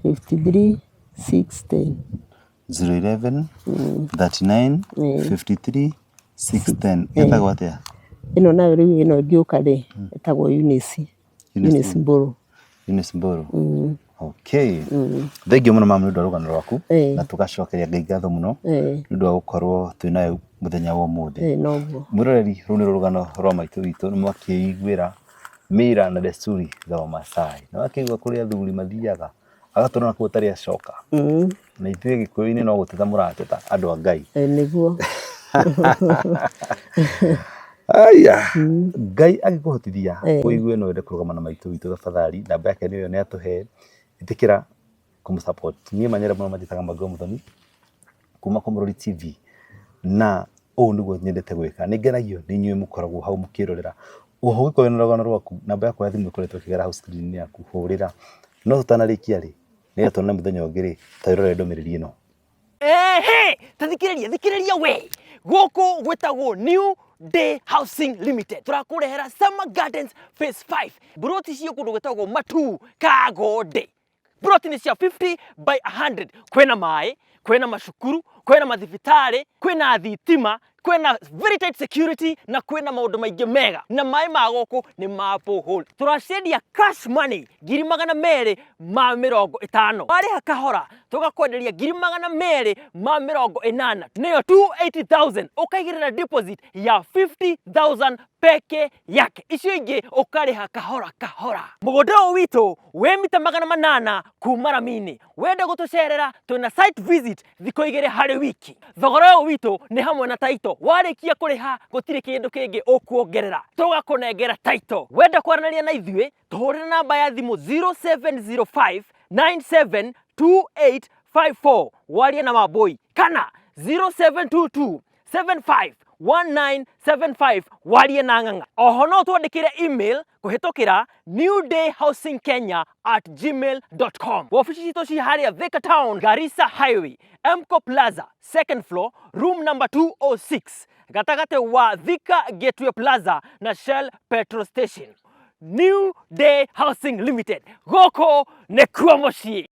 53 610. 011 39 53 610. Ĩtagwo atĩa? Ĩno nayo rĩu ĩno ĩngĩũka rĩ, ĩtagwo Eunice. Eunice Mbũrũ. Eunice Mbũrũ. Okay. Thengiũ mũno mama nĩ ũndũ wa rũgano rwaku na tũgacokeria Ngai ngatho mũno nĩ ũndũ wa gũkorwo twĩ nawe mũthenya wa ũmũthĩ. Noguo. Mwĩroreri rũu nĩ rũgano rwa maitũ witũ nĩ mwakĩiguĩra mira na desturi za Wamasai. Nĩ wakĩigua kũrĩa athuri mathiaga agatũra nakũu atarĩ acoka. Na ithuĩ Gĩkũyũ-inĩ no gũteta mũrateta andũ a Ngai. Nĩguo. Aya, Ngai angĩkũhotithia ũigue no wende kũrũgama na maitũ witũ tafadhali, namba yake nĩyo nĩ atũhe, ĩtĩkĩra kũmũ support. Niĩ manyere mũno manjĩtaga Mwangi wa Mũthoni kuma kwa Mũrori TV na ũũ nĩguo nyendete gwĩka. Nĩ ngenagio nĩ inyuĩ mũkoragwo hau mũkĩrorera. Oho ũngĩkorwo wĩna rũgano rwaku, namba yakwa ya thimũ ĩkoretwo ĩkĩgera hau screen -inĩ yaku, hũrĩra. No tũtanarĩkia rĩ, nĩgetha tuonane mũthenya ũngĩ rĩ, ta wĩrorere ndũmĩrĩri ĩno. Ehe, ta thikĩrĩria, thikĩrĩria we. Gũkũ gwĩtagwo New Day Housing Limited. Tũrakũrehera Summer Gardens Phase 5. Mburoti ciĩ kũndũ gwĩtagwo Matuu Kagonde. Mburoti nĩ cia 50 by 100. Kwĩna maĩ, kwĩna macukuru, kwĩna mathibitarĩ, kwĩna thitima, kwĩna very tight security na kwĩna maũndũ maingĩ mega. Na maĩ ma gũkũ nĩ ma borehole. Tũraciendia cash money 250,000. Warĩha kahora tũgakwenderia 280,000, nĩyo 280,000, ũkaigĩrĩra deposit ya 50,000 peke yake, icio ingĩ ũkarĩha kahora kahora. Mũgũnda ũyũ witũ wĩ mita 800 kuma rami-inĩ. Wenda gũtũcerera twĩna site visit thikũ igĩrĩ harĩ wiki. Thogora ũyũ witũ nĩ hamwe na title. Warĩkia kũrĩha gũtirĩ kĩndũ kĩngĩ ũkuongerera, tũgakũnengera title. Wenda kwaranĩria na ithuĩ tũhũrĩre namba ya thimũ 0705 972854 warie na Wambũi, kana 0722 1975 warie na ng'ang'a. Oho no twandĩkĩre email kũhĩtũkĩra newdayhousingkenya@gmail.com. Wabici citũ ci harĩa Thika Town, Garissa Highway, Emco Plaza, second floor, room number 206, gatagatĩ wa Thika Gateway Plaza na Shell Petrol Station. New Day Housing Limited, gũkũ nĩkuo mũciĩ.